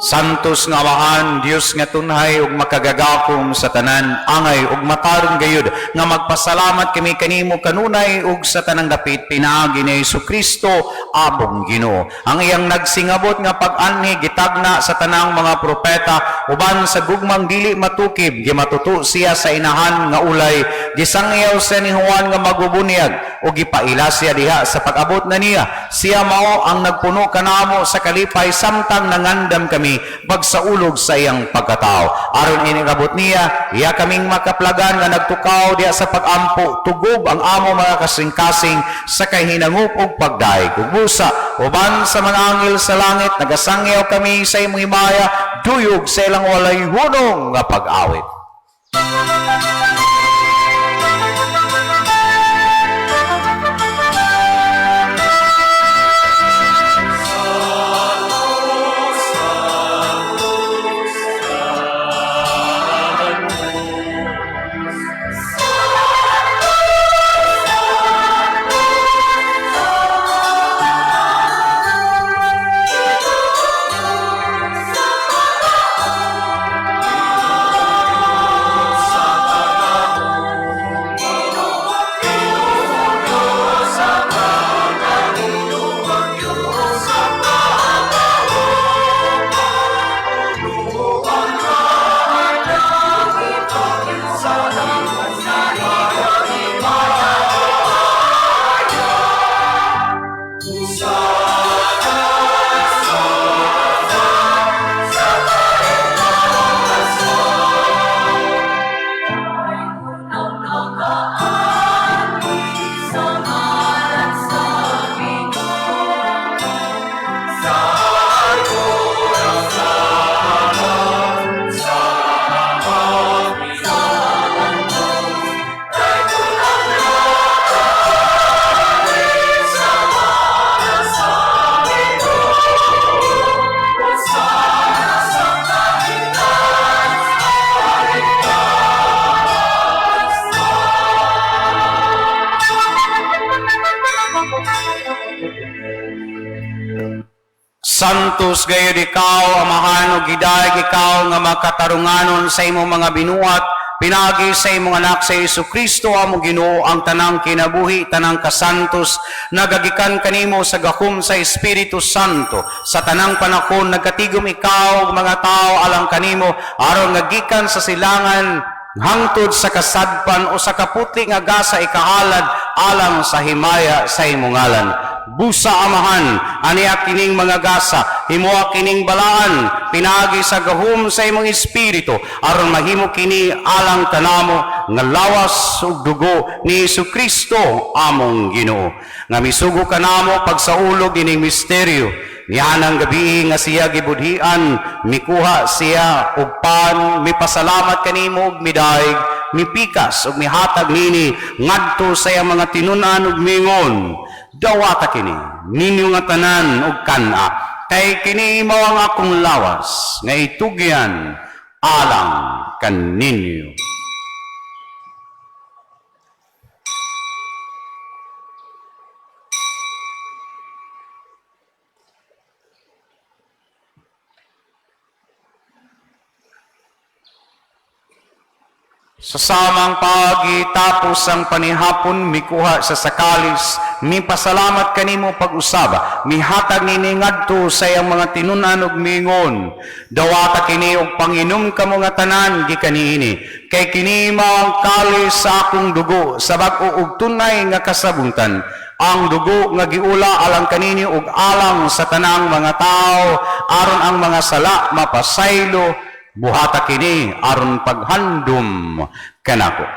Speaker 5: Santos nga Amahan, Dios nga tunhay ug makagagahom sa tanan, angay ug matarong gayud nga magpasalamat kami kanimo kanunay ug sa tanang dapit pinaagi ni Kristo among Ginoo. Ang iyang nagsingabot nga pag-anhi gitagna sa tanang mga propeta uban sa gugmang dili matukib, gimatuto siya sa inahan nga ulay, gisangyaw siya ni Juan nga magubunyag ug gipaila siya diha sa pag-abot na niya. Siya mao ang nagpuno kanamo sa kalipay samtang nangandam kami pagsaulog sa iyang pagkatao. Aron inigabot niya, iya kaming makaplagan nga nagtukaw diha sa pag-ampo, tugob ang amo mga kasing-kasing sa kahinangup ug pagdaig. Ug busa, uban sa mga anghel sa langit, nagasangyaw kami sa imong himaya, duyog sa ilang walay hunong nga pag-awit. Santos gayud ikaw, Amahan, ug gidayeg ikaw nga makatarunganon sa imong mga binuhat, pinaagi sa imong anak sa Jesu Kristo among Ginoo, ang tanang kinabuhi, tanang kasantos, nagagikan kanimo sa gahom sa Espiritu Santo. Sa tanang panahon nagkatigom ikaw ug mga tawo alang kanimo, aron nga gikan sa silangan hangtod sa kasadpan o sa kaputli nga gasa ikahalad alang sa himaya sa imong ngalan. Busa, Amahan, aniya kining mga gasa, himoa kining balaan, pinaagi sa gahom sa imong Espiritu, aron mahimo kini alang kanamo nga lawas ug dugo ni Kristo among Ginoo. Nga misugo kanamo pagsaulog ining misteryo, nianang gabi nga siya gibudhian, mikuha siya og pan, mipasalamat kanimo ug midayeg, mipikas ug mihatag nini ngadto sa iyang mga tinun-an ug mingon, "Dawata kini ninyo nga tanan og kan-a, kay kini mao ang akong lawas nga itugyan alang kaninyo." Sa samang paagi, tapos ang panihapon, mikuha sa kalis, mipasalamat kanimo pag-usab, mihatag nini ngadto sa iyang mga tinunan ug miingon, "Dawata kini ug panginom kamo nga tanan gikan niini, kay kini mao ang kalis sa akong dugo sa bag-o ug tunay nga kasabungtan, ang dugo nga giula alang kaninyo ug alang sa tanang mga tawo aron ang mga sala mapasaylo. Buhata kini aron paghandom kanako."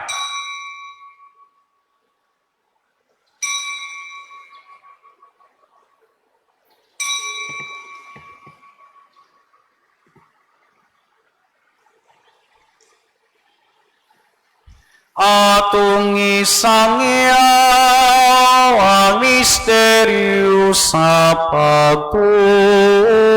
Speaker 5: Atong isangyaw ang misteryo sa pagtuo.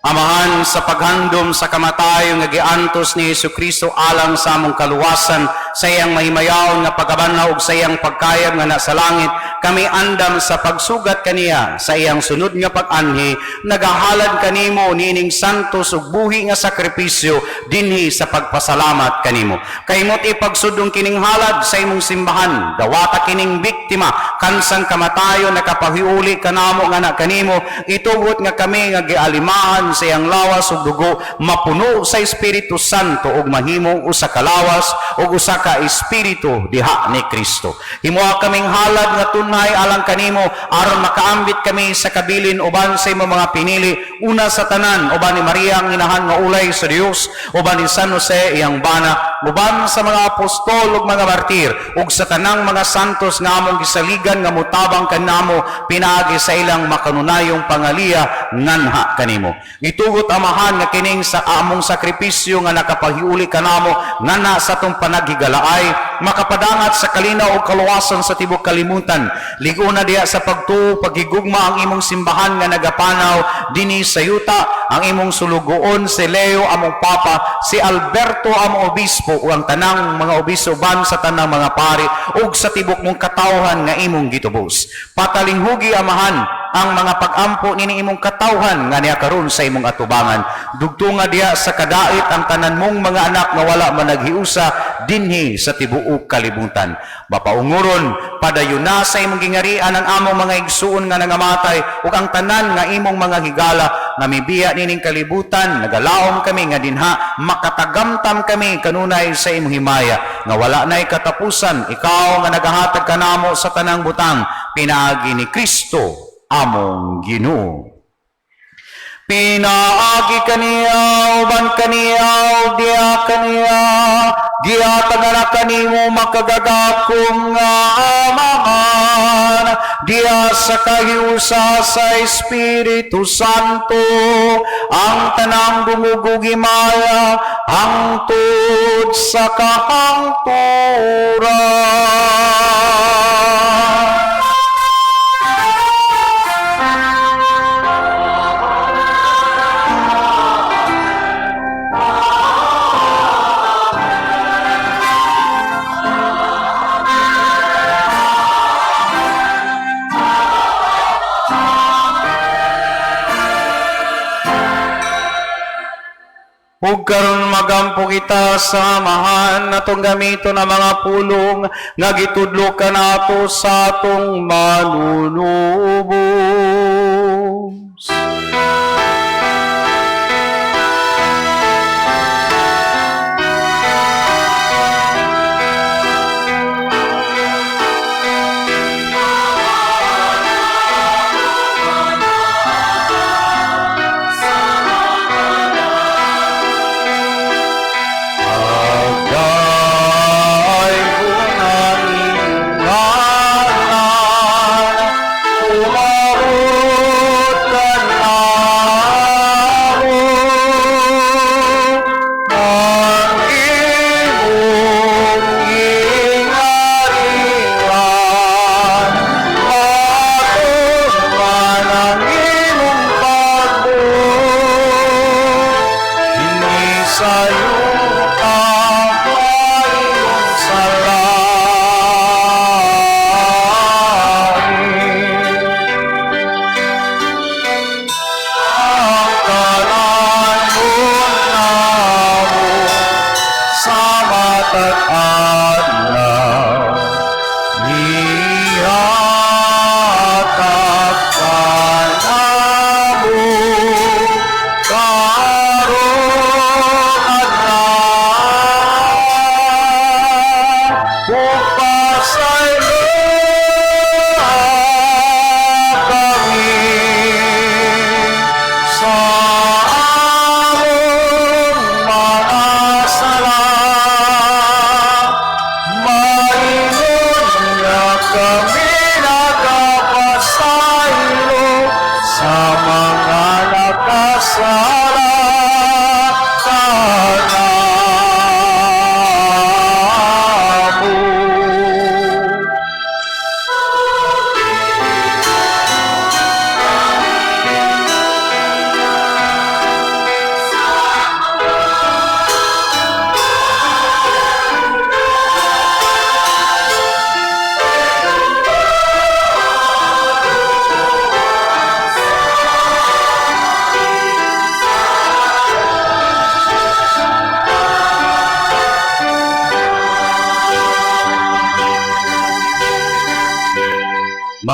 Speaker 5: Amahan, sa paghandom sa kamatayon nga giantos ni Hesus Kristo alang sa among kaluwasan, sa iyang mahimayaon nga pagkabanhaw ug sa iyang pagkayab nga nasa langit, kami andam sa pagsugat kaniya sa iyang sunod nga pag-anhi, nagahalad kanimo niining santos ug buhi nga sakripisyo dinhi sa pagpasalamat kanimo. Kahimot ipagsudong kining halad sa imong simbahan, dawata kining biktima kansang kamatayon nakapahiuli kanamo nga na kanimo, itugot nga kami nga gialimahan sa iyang lawas ug dugo mapuno sa Espiritu Santo ug mahimong usa ka lawas ug usa ka espiritu diha ni Kristo. Himoa kaming halad nga tunay alang kanimo aron makaambit kami sa kabilin uban sa imong mga pinili, una sa tanan uban ni Maria ang inahan nga ulay sa Dios, uban ni San Jose iyang bana, uban sa mga apostol ug mga martir, ug sa tanang mga santos nga among gisaligan nga motabang kanamo pinaagi sa ilang makanunayong pangaliya nganha kanimo. Itugot, Amahan, nga kining sa among sakripisyo nga nakapahiuli kanamo nganha sa atong panaghigalaay makapadangat sa kalinaw ug kaluwasan sa tibok kalimutan. Liguna diha sa pagtuo, paghigugma ang imong simbahan nga nagapanaw dinhi sa yuta, ang imong sulugoon si Leo among Papa, si Alberto among obispo, ug ang tanang mga obispo uban sa tanang mga pari ug sa tibok mong katawhan nga imong gitubos. Patalinghugi, Amahan, ang mga pag-ampo nini imong katawhan nga niya karon sa imong atubangan. Dugtunga diha sa kadait ang tanan mong mga anak nga wala man naghiusa dinhi sa tibuok kalibutan. Mapaunguron, padayon na sa imong gingarian ang among mga igsuon nga nangamatay ug ang tanan nga imong mga higala nga mibiya nining kalibutan. Nagalaom kami nga dinha makatagamtam kami kanunay sa imong himaya nga wala nay katapusan, ikaw nga nagahatag kanamo sa tanang butang pinaagi ni Kristo among Ginoo. Pinaagi kaniya, uban kaniya, ug diha kaniya, gihatag na kanimo makagagahom nga Amahan, diha sa kahiusa sa Espiritu Santo, ang tanang dungog ug himaya, hangtod sa kahangturan. Ug karon magampo kita sa Amahan, atong gamiton ang mga pulong nga gitudlo kanato sa atong Manunubos. Agay ko ngalan, umabot ka namo, ang imong gingharian,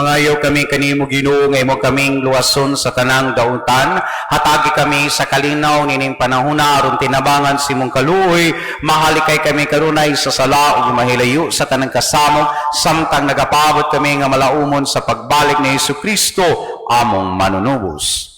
Speaker 5: Mangayo kami kanimo, Ginoo, nga imo kaming luwason sa tanang dautan. Hatagi kami sa kalinaw nining panahona aron tinabangan sa imong kaluoy. Mahalikay kami kanunay sa sala ug mahilayo sa tanang kasamok samtang nagapaabot kami nga malaumon sa pagbalik ni Hesukristo among manunubos.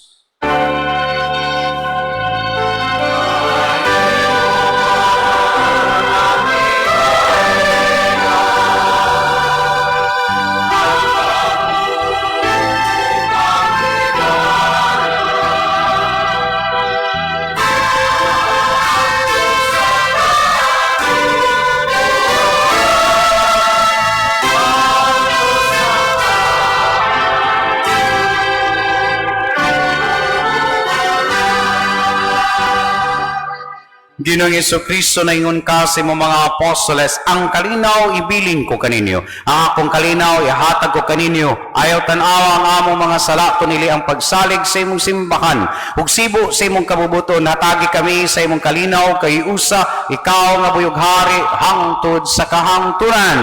Speaker 5: Ginoong Kristo, naingon ka sa imong mga apostoles, "Ang kalinaw ibilin ko kaninyo, ang akong kalinaw ihatag ko kaninyo. Ayaw tan-awa ang among mga sala, kunili ang pagsalig sa imong simbahan. Ug sibo sa imong kabubuton, hatagi kami sa imong kalinaw kay usa ikaw nga buyog hari hangtod sa kahangturan."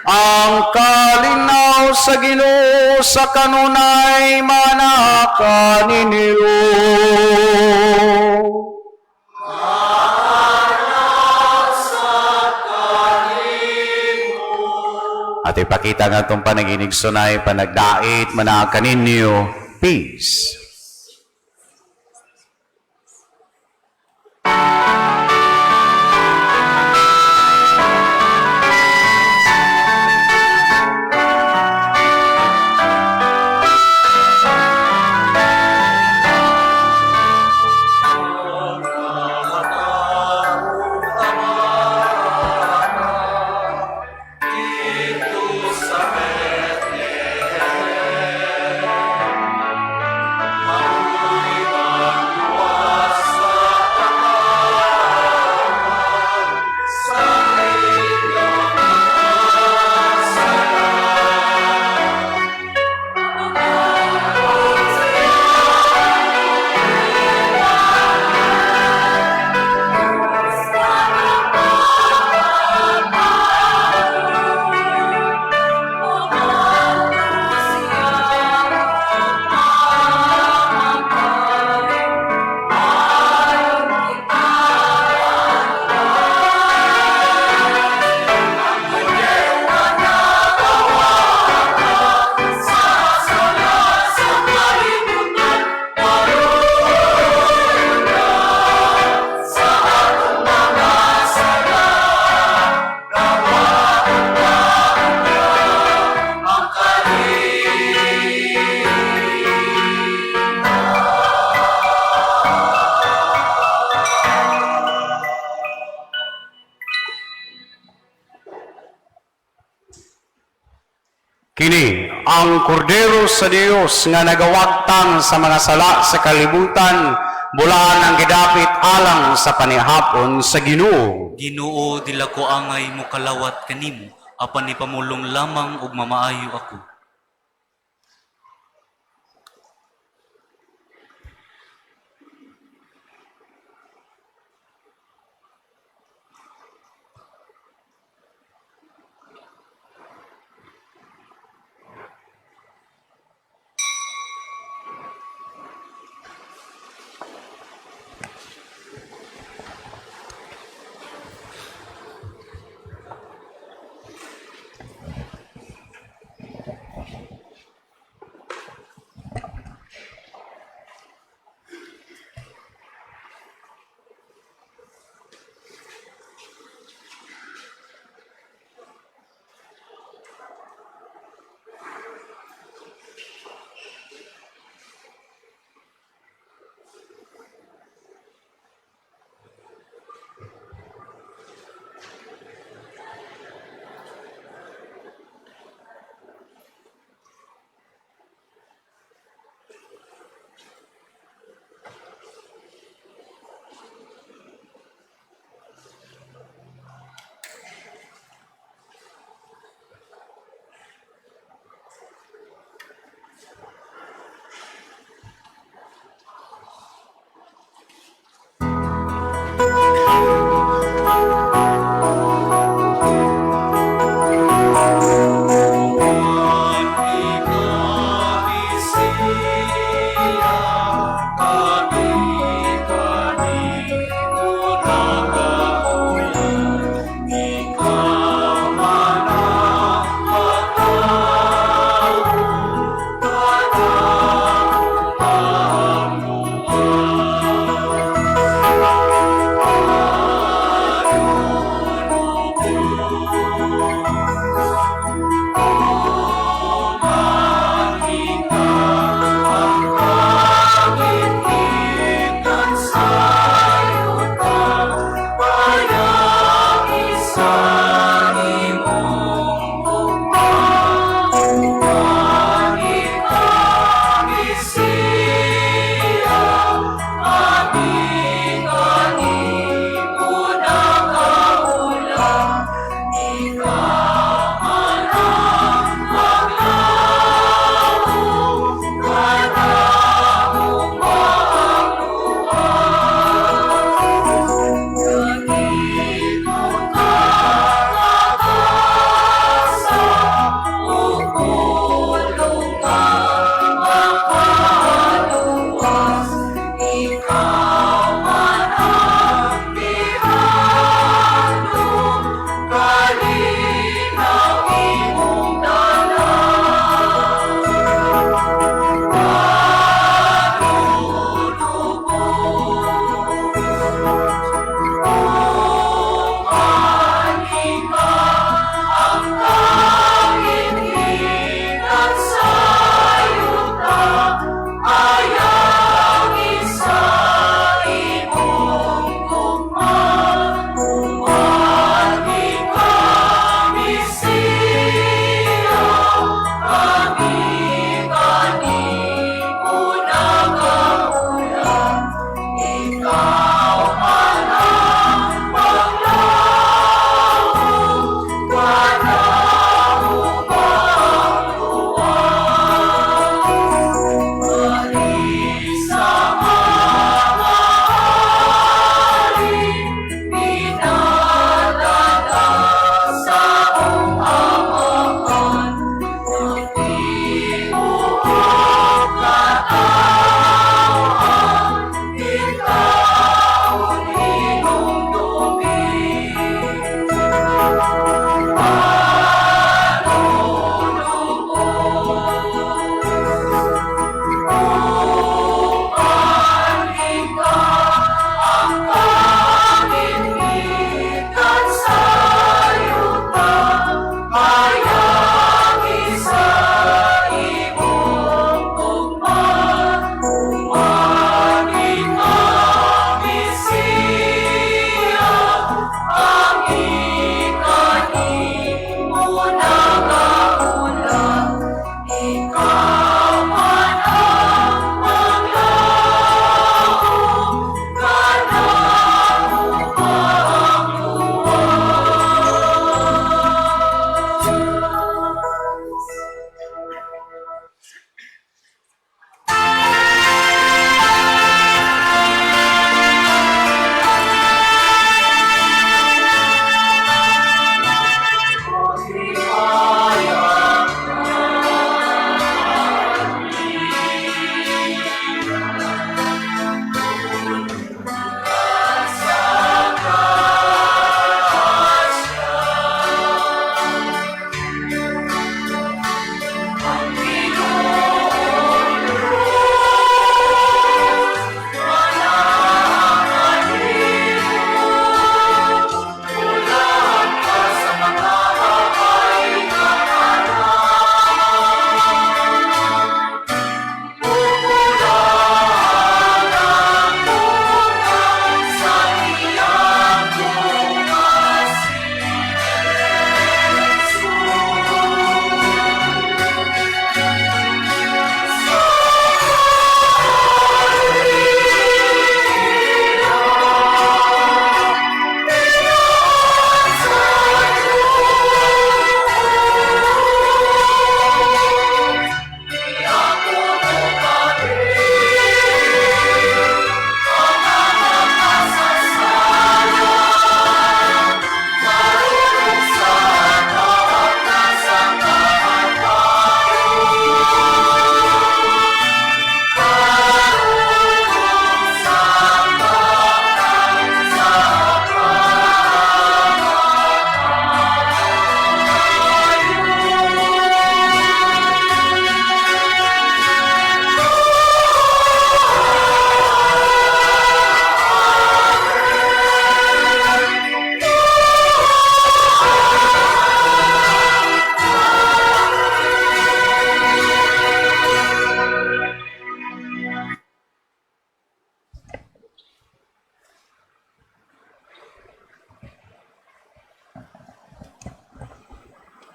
Speaker 5: Ang kalinaw sa Ginoo sa kanunay manaka ninyo. At ipakita nga itong panaginig sunay, panagdait, manaka ninyo. Peace. Kini ang Kordero sa Dios nga nagawagtang sa mga sala sa kalibutan, bulaan ang gidapit alang sa panihapon sa Ginoo.
Speaker 2: Ginoo, dila ko angay mokalawat kanimo, apan ipamulong lamang ug mamaayo ako.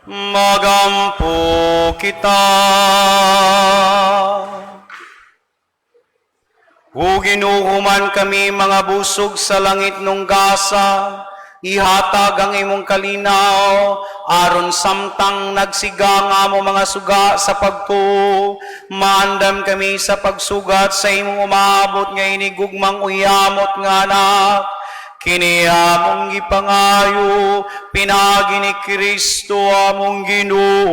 Speaker 5: Magampo kita. O Ginoo man kami mga busog sa langit nung gasa, ihatag ang imong kalinaw, aron samtang nagsiga nga amo mga suga sa pagtuo, maandam kami sa pagsugat sa imong umabot nga inigugmang uyamot nga anak. Kini among gipangayo, pinaagi ni Kristo among Ginoo.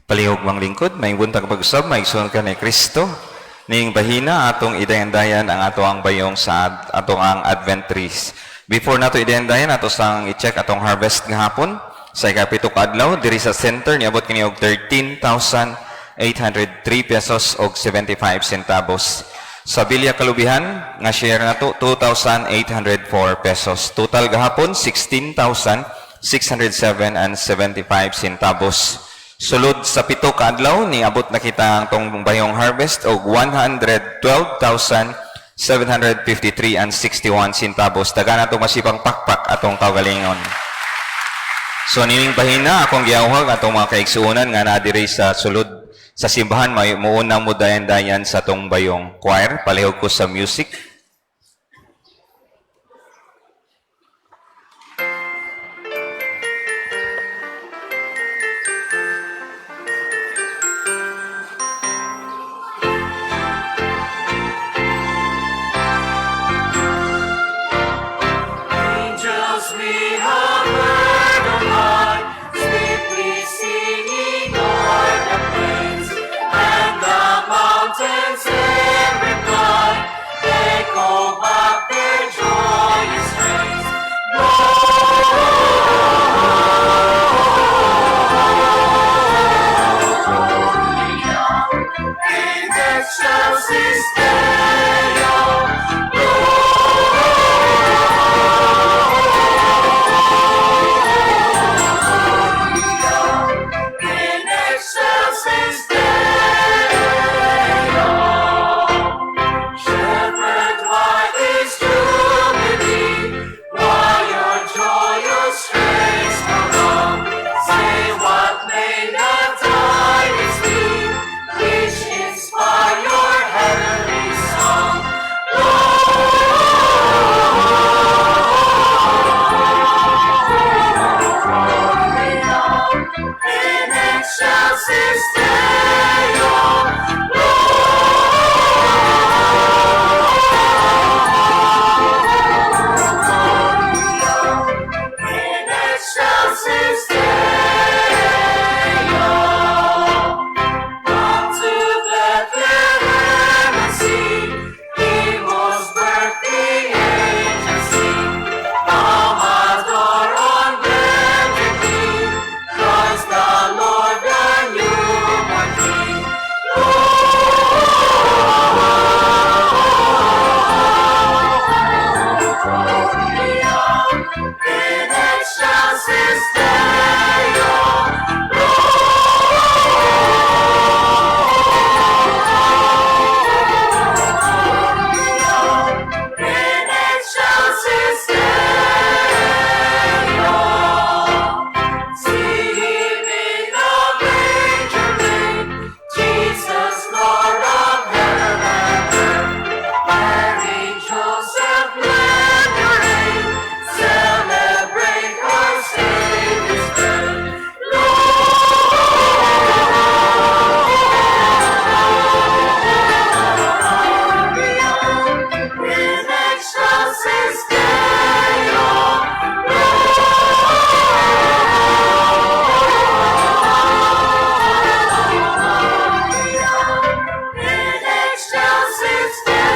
Speaker 1: Palihog mang lingkod, may buntag pag-usab, maigsoon ka ni Kristo. Ning bahina atong idayandayan ang ato ang bayong sa atong ang Advent trees. Before nato idayandayan ato sang i-check atong harvest gahapon sa ikapito ka adlaw diri sa center niabot kini og 13,803 pesos og 75 centavos. Sa Bilya Kalubihan nga share nato 2,804 pesos. Total gahapon 16,607 and 75 centavos. Sulod sa pito ka adlaw niabot na kita ang tong bayong harvest og 112,753 and 61 centavos. Taga na itong masipang pakpak atong kaugalingon. So nining bahina akong giawhag atong mga kaigsuonan nga naa diri sa sulod sa simbahan may muuna mo dayan-dayan sa tong bayong choir. Palihog ko sa music.
Speaker 4: Angels we have In excelsis Deo. In excelsis Deo. Shepherd, why this jubilee? Why your joyous strains prolong? Say what may the tidings be, which inspire your heavenly song. In excelsis Deo. In excelsis Deo. Come to Bethlehem and see, He was birth the angels sing. Come adore on bended knee, Christ the Lord, the newborn King. In excelsis Deo. In excelsis Deo. See him in the manger laid, Jesus, Lord of heaven and earth. Mary, Joseph, lend your aid, celebrate our Savior's birth. In excelsis Deo. In excelsis Deo.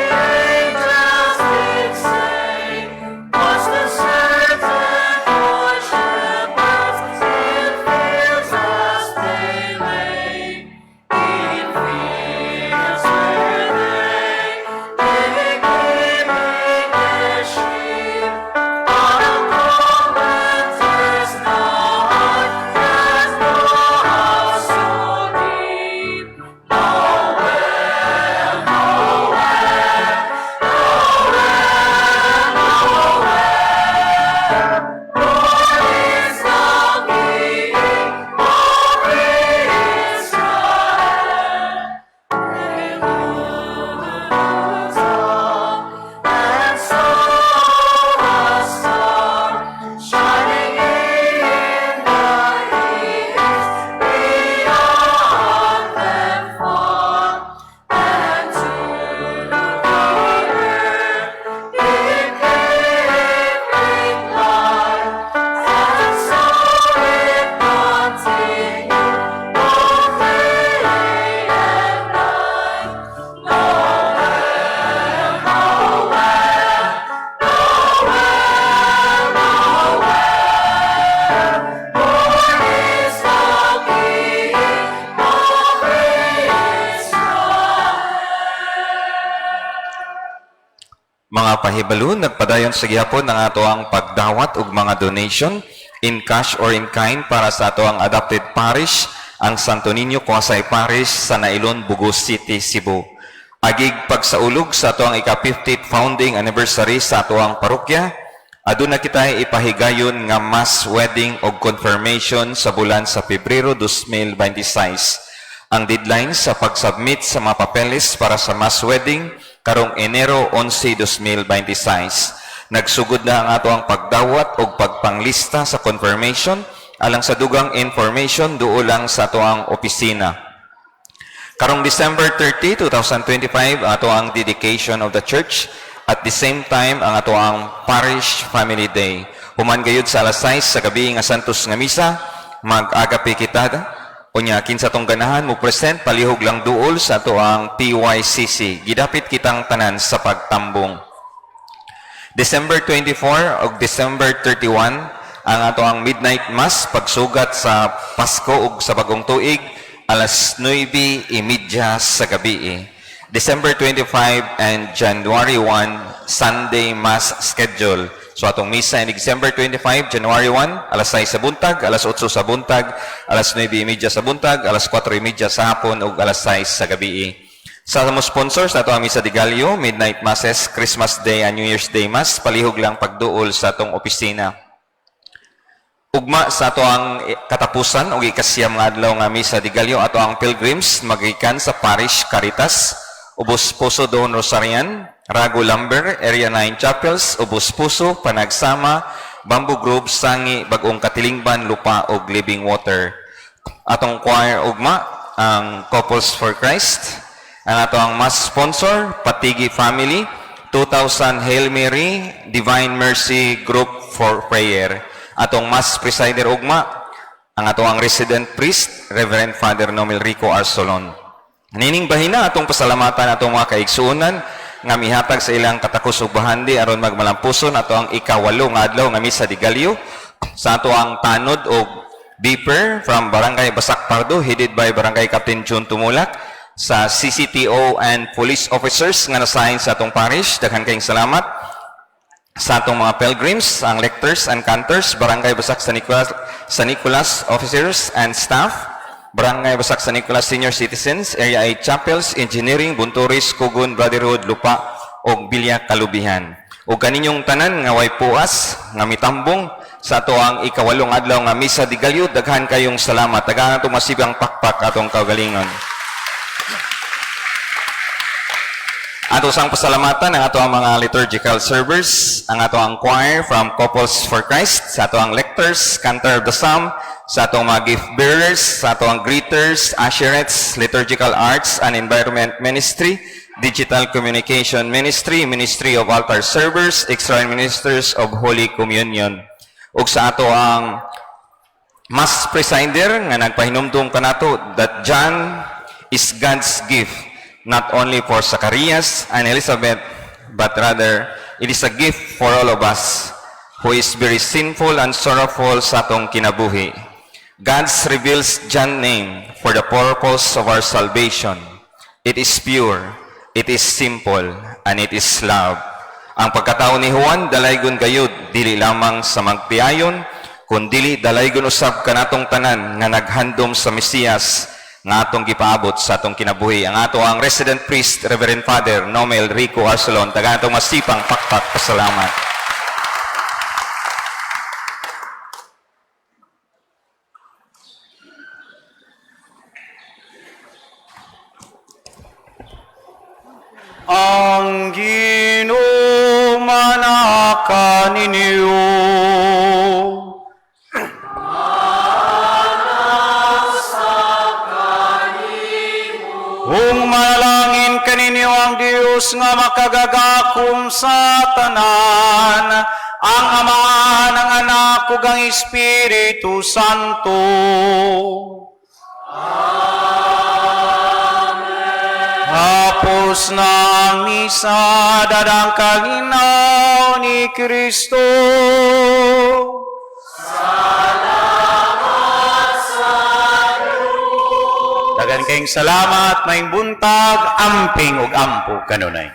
Speaker 4: Angels did say, was the certain poor shepherds in fields as they lay, in fields where they keeping their sheep, on a tormentors night, and no house so deep. Is the King of Israel. And saw a star shining in the east, beyond them far, and to the earth it gave great light, and so it continued both day and night. Born is the King of Israel.
Speaker 1: Mga pahibalo, nagpadayon sa gihapon ang ato ang pagdawat og mga donation in cash or in kind para sa ato ang adopted parish, ang Santo Niño Quasi Parish sa Nailon, Bogo City, Cebu. Agig pagsaulog sa ato ang ika-50th founding anniversary sa ato ang parokya, aduna kita ipahigayon nga mass wedding og confirmation sa bulan sa Pebrero 2026. Ang deadline sa pag-submit sa mga papeles para sa mass wedding karong Enero 11, 2026. Nagsugod na ang ato ang pagdawat og pagpanglista sa confirmation alang sa dugang information duol lang sa ato ang opisina. Karong December 30, 2025, ato ang dedication of the church. At the same time, ang ato ang Parish Family Day. Human gayud sa alas 6 sa gabi nga Santos nga misa, mag-agape kita. Unya, kinsa tong ganahan mo present, palihog lang duol sa ato ang PYCC. Gidapit kitang tanan sa pagtambong. December 24 ug December 31 ang ato ang midnight mass, pagsugat sa Pasko ug sa Bagong Tuig, alas 9:30 sa gabi. December 25 and January 1, Sunday Mass schedule. So atong misa in December 25, January 1, alas 6 sa buntag, alas 8 sa buntag, alas 9:30 sa buntag, alas 4:30 sa hapon ug alas 6 sa gabi. Sa mo sponsors ato ang Misa de Gallo, Midnight Masses, Christmas Day and New Year's Day Mass, palihog lang pagduol sa atong opisina. Ugma sa ato ang katapusan ug ikasiyam nga adlaw nga Misa de Gallo, ato ang pilgrims magikan sa Parish Caritas, Ubos Puso Doon Rosarian, Rago Lumber, Area 9 Chapels, Ubos Puso, Panagsama, Bamboo Grove, Sangi, Bagong Katilingban, Lupa ug Living Water. Atong choir ugma ang Couples for Christ, ang ato ang mass sponsor Patigi Family, 2000 Hail Mary Divine Mercy Group for Prayer. Atong mass presider ugma ang ato ang resident priest, Reverend Father Nomel Rico Arsolon. Nining bahina, atong pasalamatan atong mga kaigsuonan nga mihatag sa ilang katakos ug bahandi aron magmalampuson ato ang 8 nga adlaw nga Misa de Gallo, sa ato ang tanod og beeper from Barangay Basak Pardo, headed by Barangay Captain June Tumulak, sa CCTO and police officers nga nasahin sa atong parish, daghan kayong salamat. Sa atong mga pilgrims, ang lectors and cantors, Barangay Basak San Nicolas officers and staff, Barangay Basak San Nicolas Senior Citizens, Area 8 Chapels, Engineering, Bunturis, Kugon, Brotherhood, Lupa, ug Bilya Kalubihan. Ug kaninyong tanan nga way puas, nga mitambong sa ato ang 8 adlaw nga Misa de Gallo, daghan kayong salamat. Tagaan atong masibang pakpak atong kaugalingon. Ato sang pasalamatan ang ato ang mga liturgical servers, ang ato ang choir from Couples for Christ, sa ato ang lectors, cantor of the psalm, sa atong mga gift bearers, sa ato ang greeters, usherettes, liturgical arts and environment ministry, digital communication ministry, ministry of altar servers, extra ministers of Holy Communion. Ug sa ato ang mass presider nga nagpahinumdum kanato that John is God's gift, not only for Zacarias and Elizabeth, but rather it is a gift for all of us who is very sinful and sorrowful sa atong kinabuhi. God reveals John name for the purpose of our salvation. It is pure, it is simple, and it is love. Ang pagkatao ni Juan, dalaygon gayud, dili lamang sa magpiayon, kundili dalaygon usab kanatong tanan nga naghandom sa Mesiyas nga atong gipaabot sa atong kinabuhi. Ang ato ang resident priest, Reverend Father Nomel Rico Arcelon. Tagaan atong masipang pakpak pasalamat.
Speaker 5: Ang Ginoo manaka ninyo. Ug manalangin kaninyo ang Dios nga makagagahom sa tanan, ang Amahan, ang Anak, ug ang Espiritu Santo. Hapos na ang misa, dadang kalinaw ni Kristo. Salamat sa Daghan kayong salamat, maayong buntag, amping ug ampo kanunay.